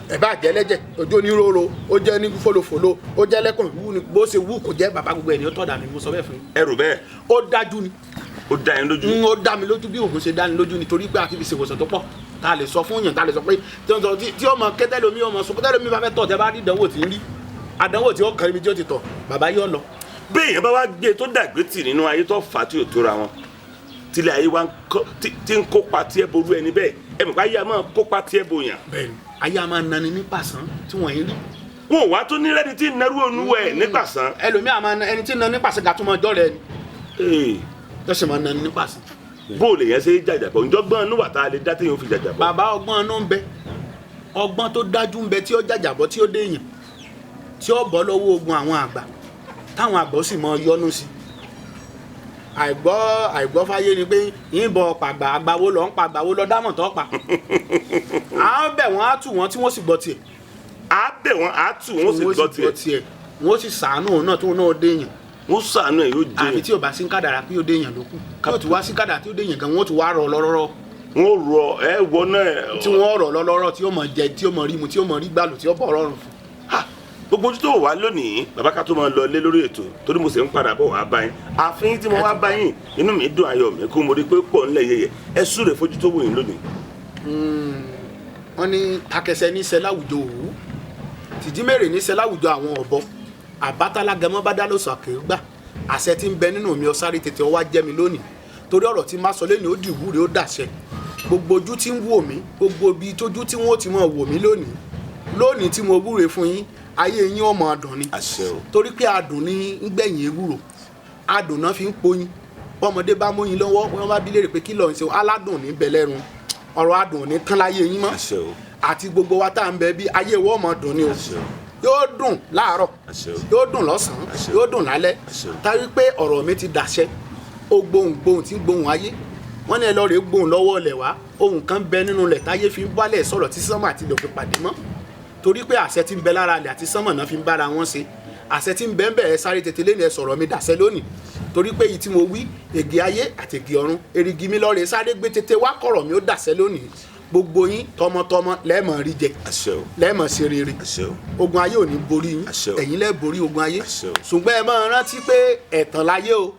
Ẹ bá jẹ́ lẹ́jẹ̀, ojú onírúurú, ó jẹ́ ní fòlòfòlò, ó jẹ́ lẹ́kùn wú ni, bó ṣe wú kò jẹ́, bàbá, gbogbo ẹ̀ ní ọ̀tọ̀ dànù. Mo sọ bẹ́ẹ̀ fún yín. Ẹrù bẹ́ẹ̀. Ó dájú ni. Ó dá yín lójú. Ó dá mi lójú bí òògùn ṣe dá ni lójú, nítorí pé a ti fi ṣèwòsàn tó pọ̀ tá a lè sọ fún yàn, tá a lè sọ pé tí ọmọ kẹtẹlómi, ọmọ sọ kẹtẹlómi bá fẹ́ tọ̀, tẹ bá rí ìdánwò tí ń rí àdánwò tí ó kàn níbi tí ó ti tọ̀, bàbá yóò lọ. Bí èèyàn bá wá gbé tó dàgbé tì nínú ayé, tó fà á tí ò tóra wọn, tílé ayé wa tí ń kópa tí ẹ ború ẹni bẹ́ẹ̀, ẹ mọ̀ pé ayé a máa kópa tí ẹ bòyàn. Bẹ́ẹ̀ni, ayé a máa nani ní pàṣán tí wọ́n yín rí. Wọn ò wá tó ní rẹ́ni tí ń narú onúwẹ̀ nípàsán. Ẹlòmíì a máa ẹni tí ń nani ní pàṣán gàtúmọ̀ ọjọ́ rẹ ni Ee, tó sì máa nani ní pàṣán. Bó o lè yẹn ṣe é jàjàbọ̀, ǹjọ́gbọ́n inú wà tá a lè dá téèyàn fi jàjàbọ̀? Bàbá, ọgbọ́n inú ń bẹ, ọgbọ́n tó dájú ń bẹ tí ó jàjàbọ́, tí ó déyàn, tí ó bọ́ lọ́wọ́ ogun àwọn àgbà, táwọn àgbà ó sì mọ yọnu sí. Àìgbọ́ fáyé ni pé yìnbọn pàgbà, àgbàwo lọ ń pa, àgbàwo lọ dámọ̀ tó pa. À ń bẹ̀ wọ́n, á tù wọ́n, tí wọ́n sì gbọ́ tiẹ̀. Á bẹ̀ wọ́n, á tù wọ́n, sì gbọ́ tiẹ̀. Tiẹ̀, wọ́n sì sàánú òun náà, tó náà déyàn. Wọ́n sàánú ẹ̀, yóò Àfi jẹ́. tí ò bá sí kádàrá pé ó déyàn ló kù. Yóò tún wá sí kádàrá tí ó déyàn gan, wọ́n tún wá rọ̀ lọ́rọ́rọ́. Wọ́n rọ ẹ wọ náà. Tí wọ́n rọ̀ lọ́lọ́rọ́, tí ó mọ̀ jẹ, tí ó mọ̀ rí mu, tí ó mọ̀ rí gbàlù, tí ó bọ̀ rọrùn fún. Ha! Gbogbo ojú tó wà lónìí, bàbá, ká tó máa lọ lé lórí ètò, torí mo sì ń padà bọ̀ wá bá yín. Àfihàn tí mo wá bá yín, inú mi dùn, ayọ̀ mi kún, mo rí pé pọ̀ ńlẹ̀ yẹyẹ. Ẹ súre fojú tó wù yín lónìí. Wọ́n ní takẹsẹ níṣẹ́ láwùjọ òwú. Tìjímèrè níṣẹ́ láwùjọ àwọn ọ̀bọ. Àbátálágẹmọ bá dá lóṣù àkèrúgbà. Àṣẹ tí ń bẹ nínú mi, ọ̀sáré tètè ọwá jẹ́ mi lónìí, torí ọ̀rọ̀ tí má sọ lẹ́nu ó dìwúre, ó dàṣẹ. Gbogbo ojú tí ń wò mí, gbogbo ibi tójú tí wọ́n ti mọ̀ wò mí lónìí, lónìí tí mo wúre fún yín, ayé yín ó máa dùn ni. Àṣẹ o. Torí pé adùn ní ń gbẹ̀yìn ewúro, adùn náà fi ń poyin. Bọ́mọdé bá móyin lọ́wọ́, wọ́n bá bí léèrè pé kí ló ń ṣe, aládùn ní bẹ̀lẹ́run. Ọ̀rọ̀ adùn ní tán láyé yín mọ́. Àṣẹ o. Àti gbogbo wa tá à ń bẹ bí ayé wọ́n mọ̀ dùn ni o. Àṣẹ o. Yóò dùn láàárọ̀, Àṣẹ o. yóò dùn lọ́sàn-án, Àṣẹ o. yóò dùn lálẹ́. Àṣẹ o. Táyé pé ọ̀rọ̀ mi ti dàṣẹ, ó gbohùn gbohùn tí ń gbohùn ayé. Wọ́n ní ẹ lọ́ọ́ rè gbohùn lọ́wọ́ ọ̀lẹ̀ wá. Ohun kan bẹ nínú ilẹ̀ táyé fi ń bálẹ̀ sọ̀rọ̀ tí sánmà àti ilẹ̀ òfin pàdé mọ́, torí pé àṣẹ tí ń bẹ lára ilẹ̀ àti sánmà náà fi ń bára wọn ṣe. Àṣẹ tí ń bẹ ń bẹ, ẹ sáré tètè lẹ́nu, ẹ sọ̀rọ̀ mi dàṣẹ lónìí, torí pé èyí tí mo wí, ègè ayé àti ègè ọ̀run, erigi mi lọ́ọ́ rè sáré gbé tètè wá, kọ̀rọ̀ mi ó dàṣẹ lónìí. Gbogbo yín tọmọtọmọ lẹ́ẹ̀mọ̀ rí jẹ, Àṣẹ o. lẹ́ẹ̀mọ̀ ṣe rere. Àṣẹ o. Ogun ayé ò ní borí yín. Àṣẹ o. Ẹ̀yin lẹ́ borí ogun ayé. Àṣẹ o. Ṣùgbọ́n ẹ máa rántí pé ẹ̀tàn láyé o.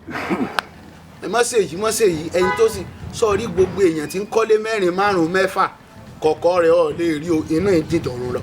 Ẹ má ṣe èyí, má ṣe èyí. Ẹyin tó sì sọrí, gbogbo èèyàn tí ń kọ́lé mẹ́rin, márùn-ún, mẹ́fà, kọ̀kọ́ rẹ̀ ọ̀ lè rí o, inú ìdídọ̀rùn lọ.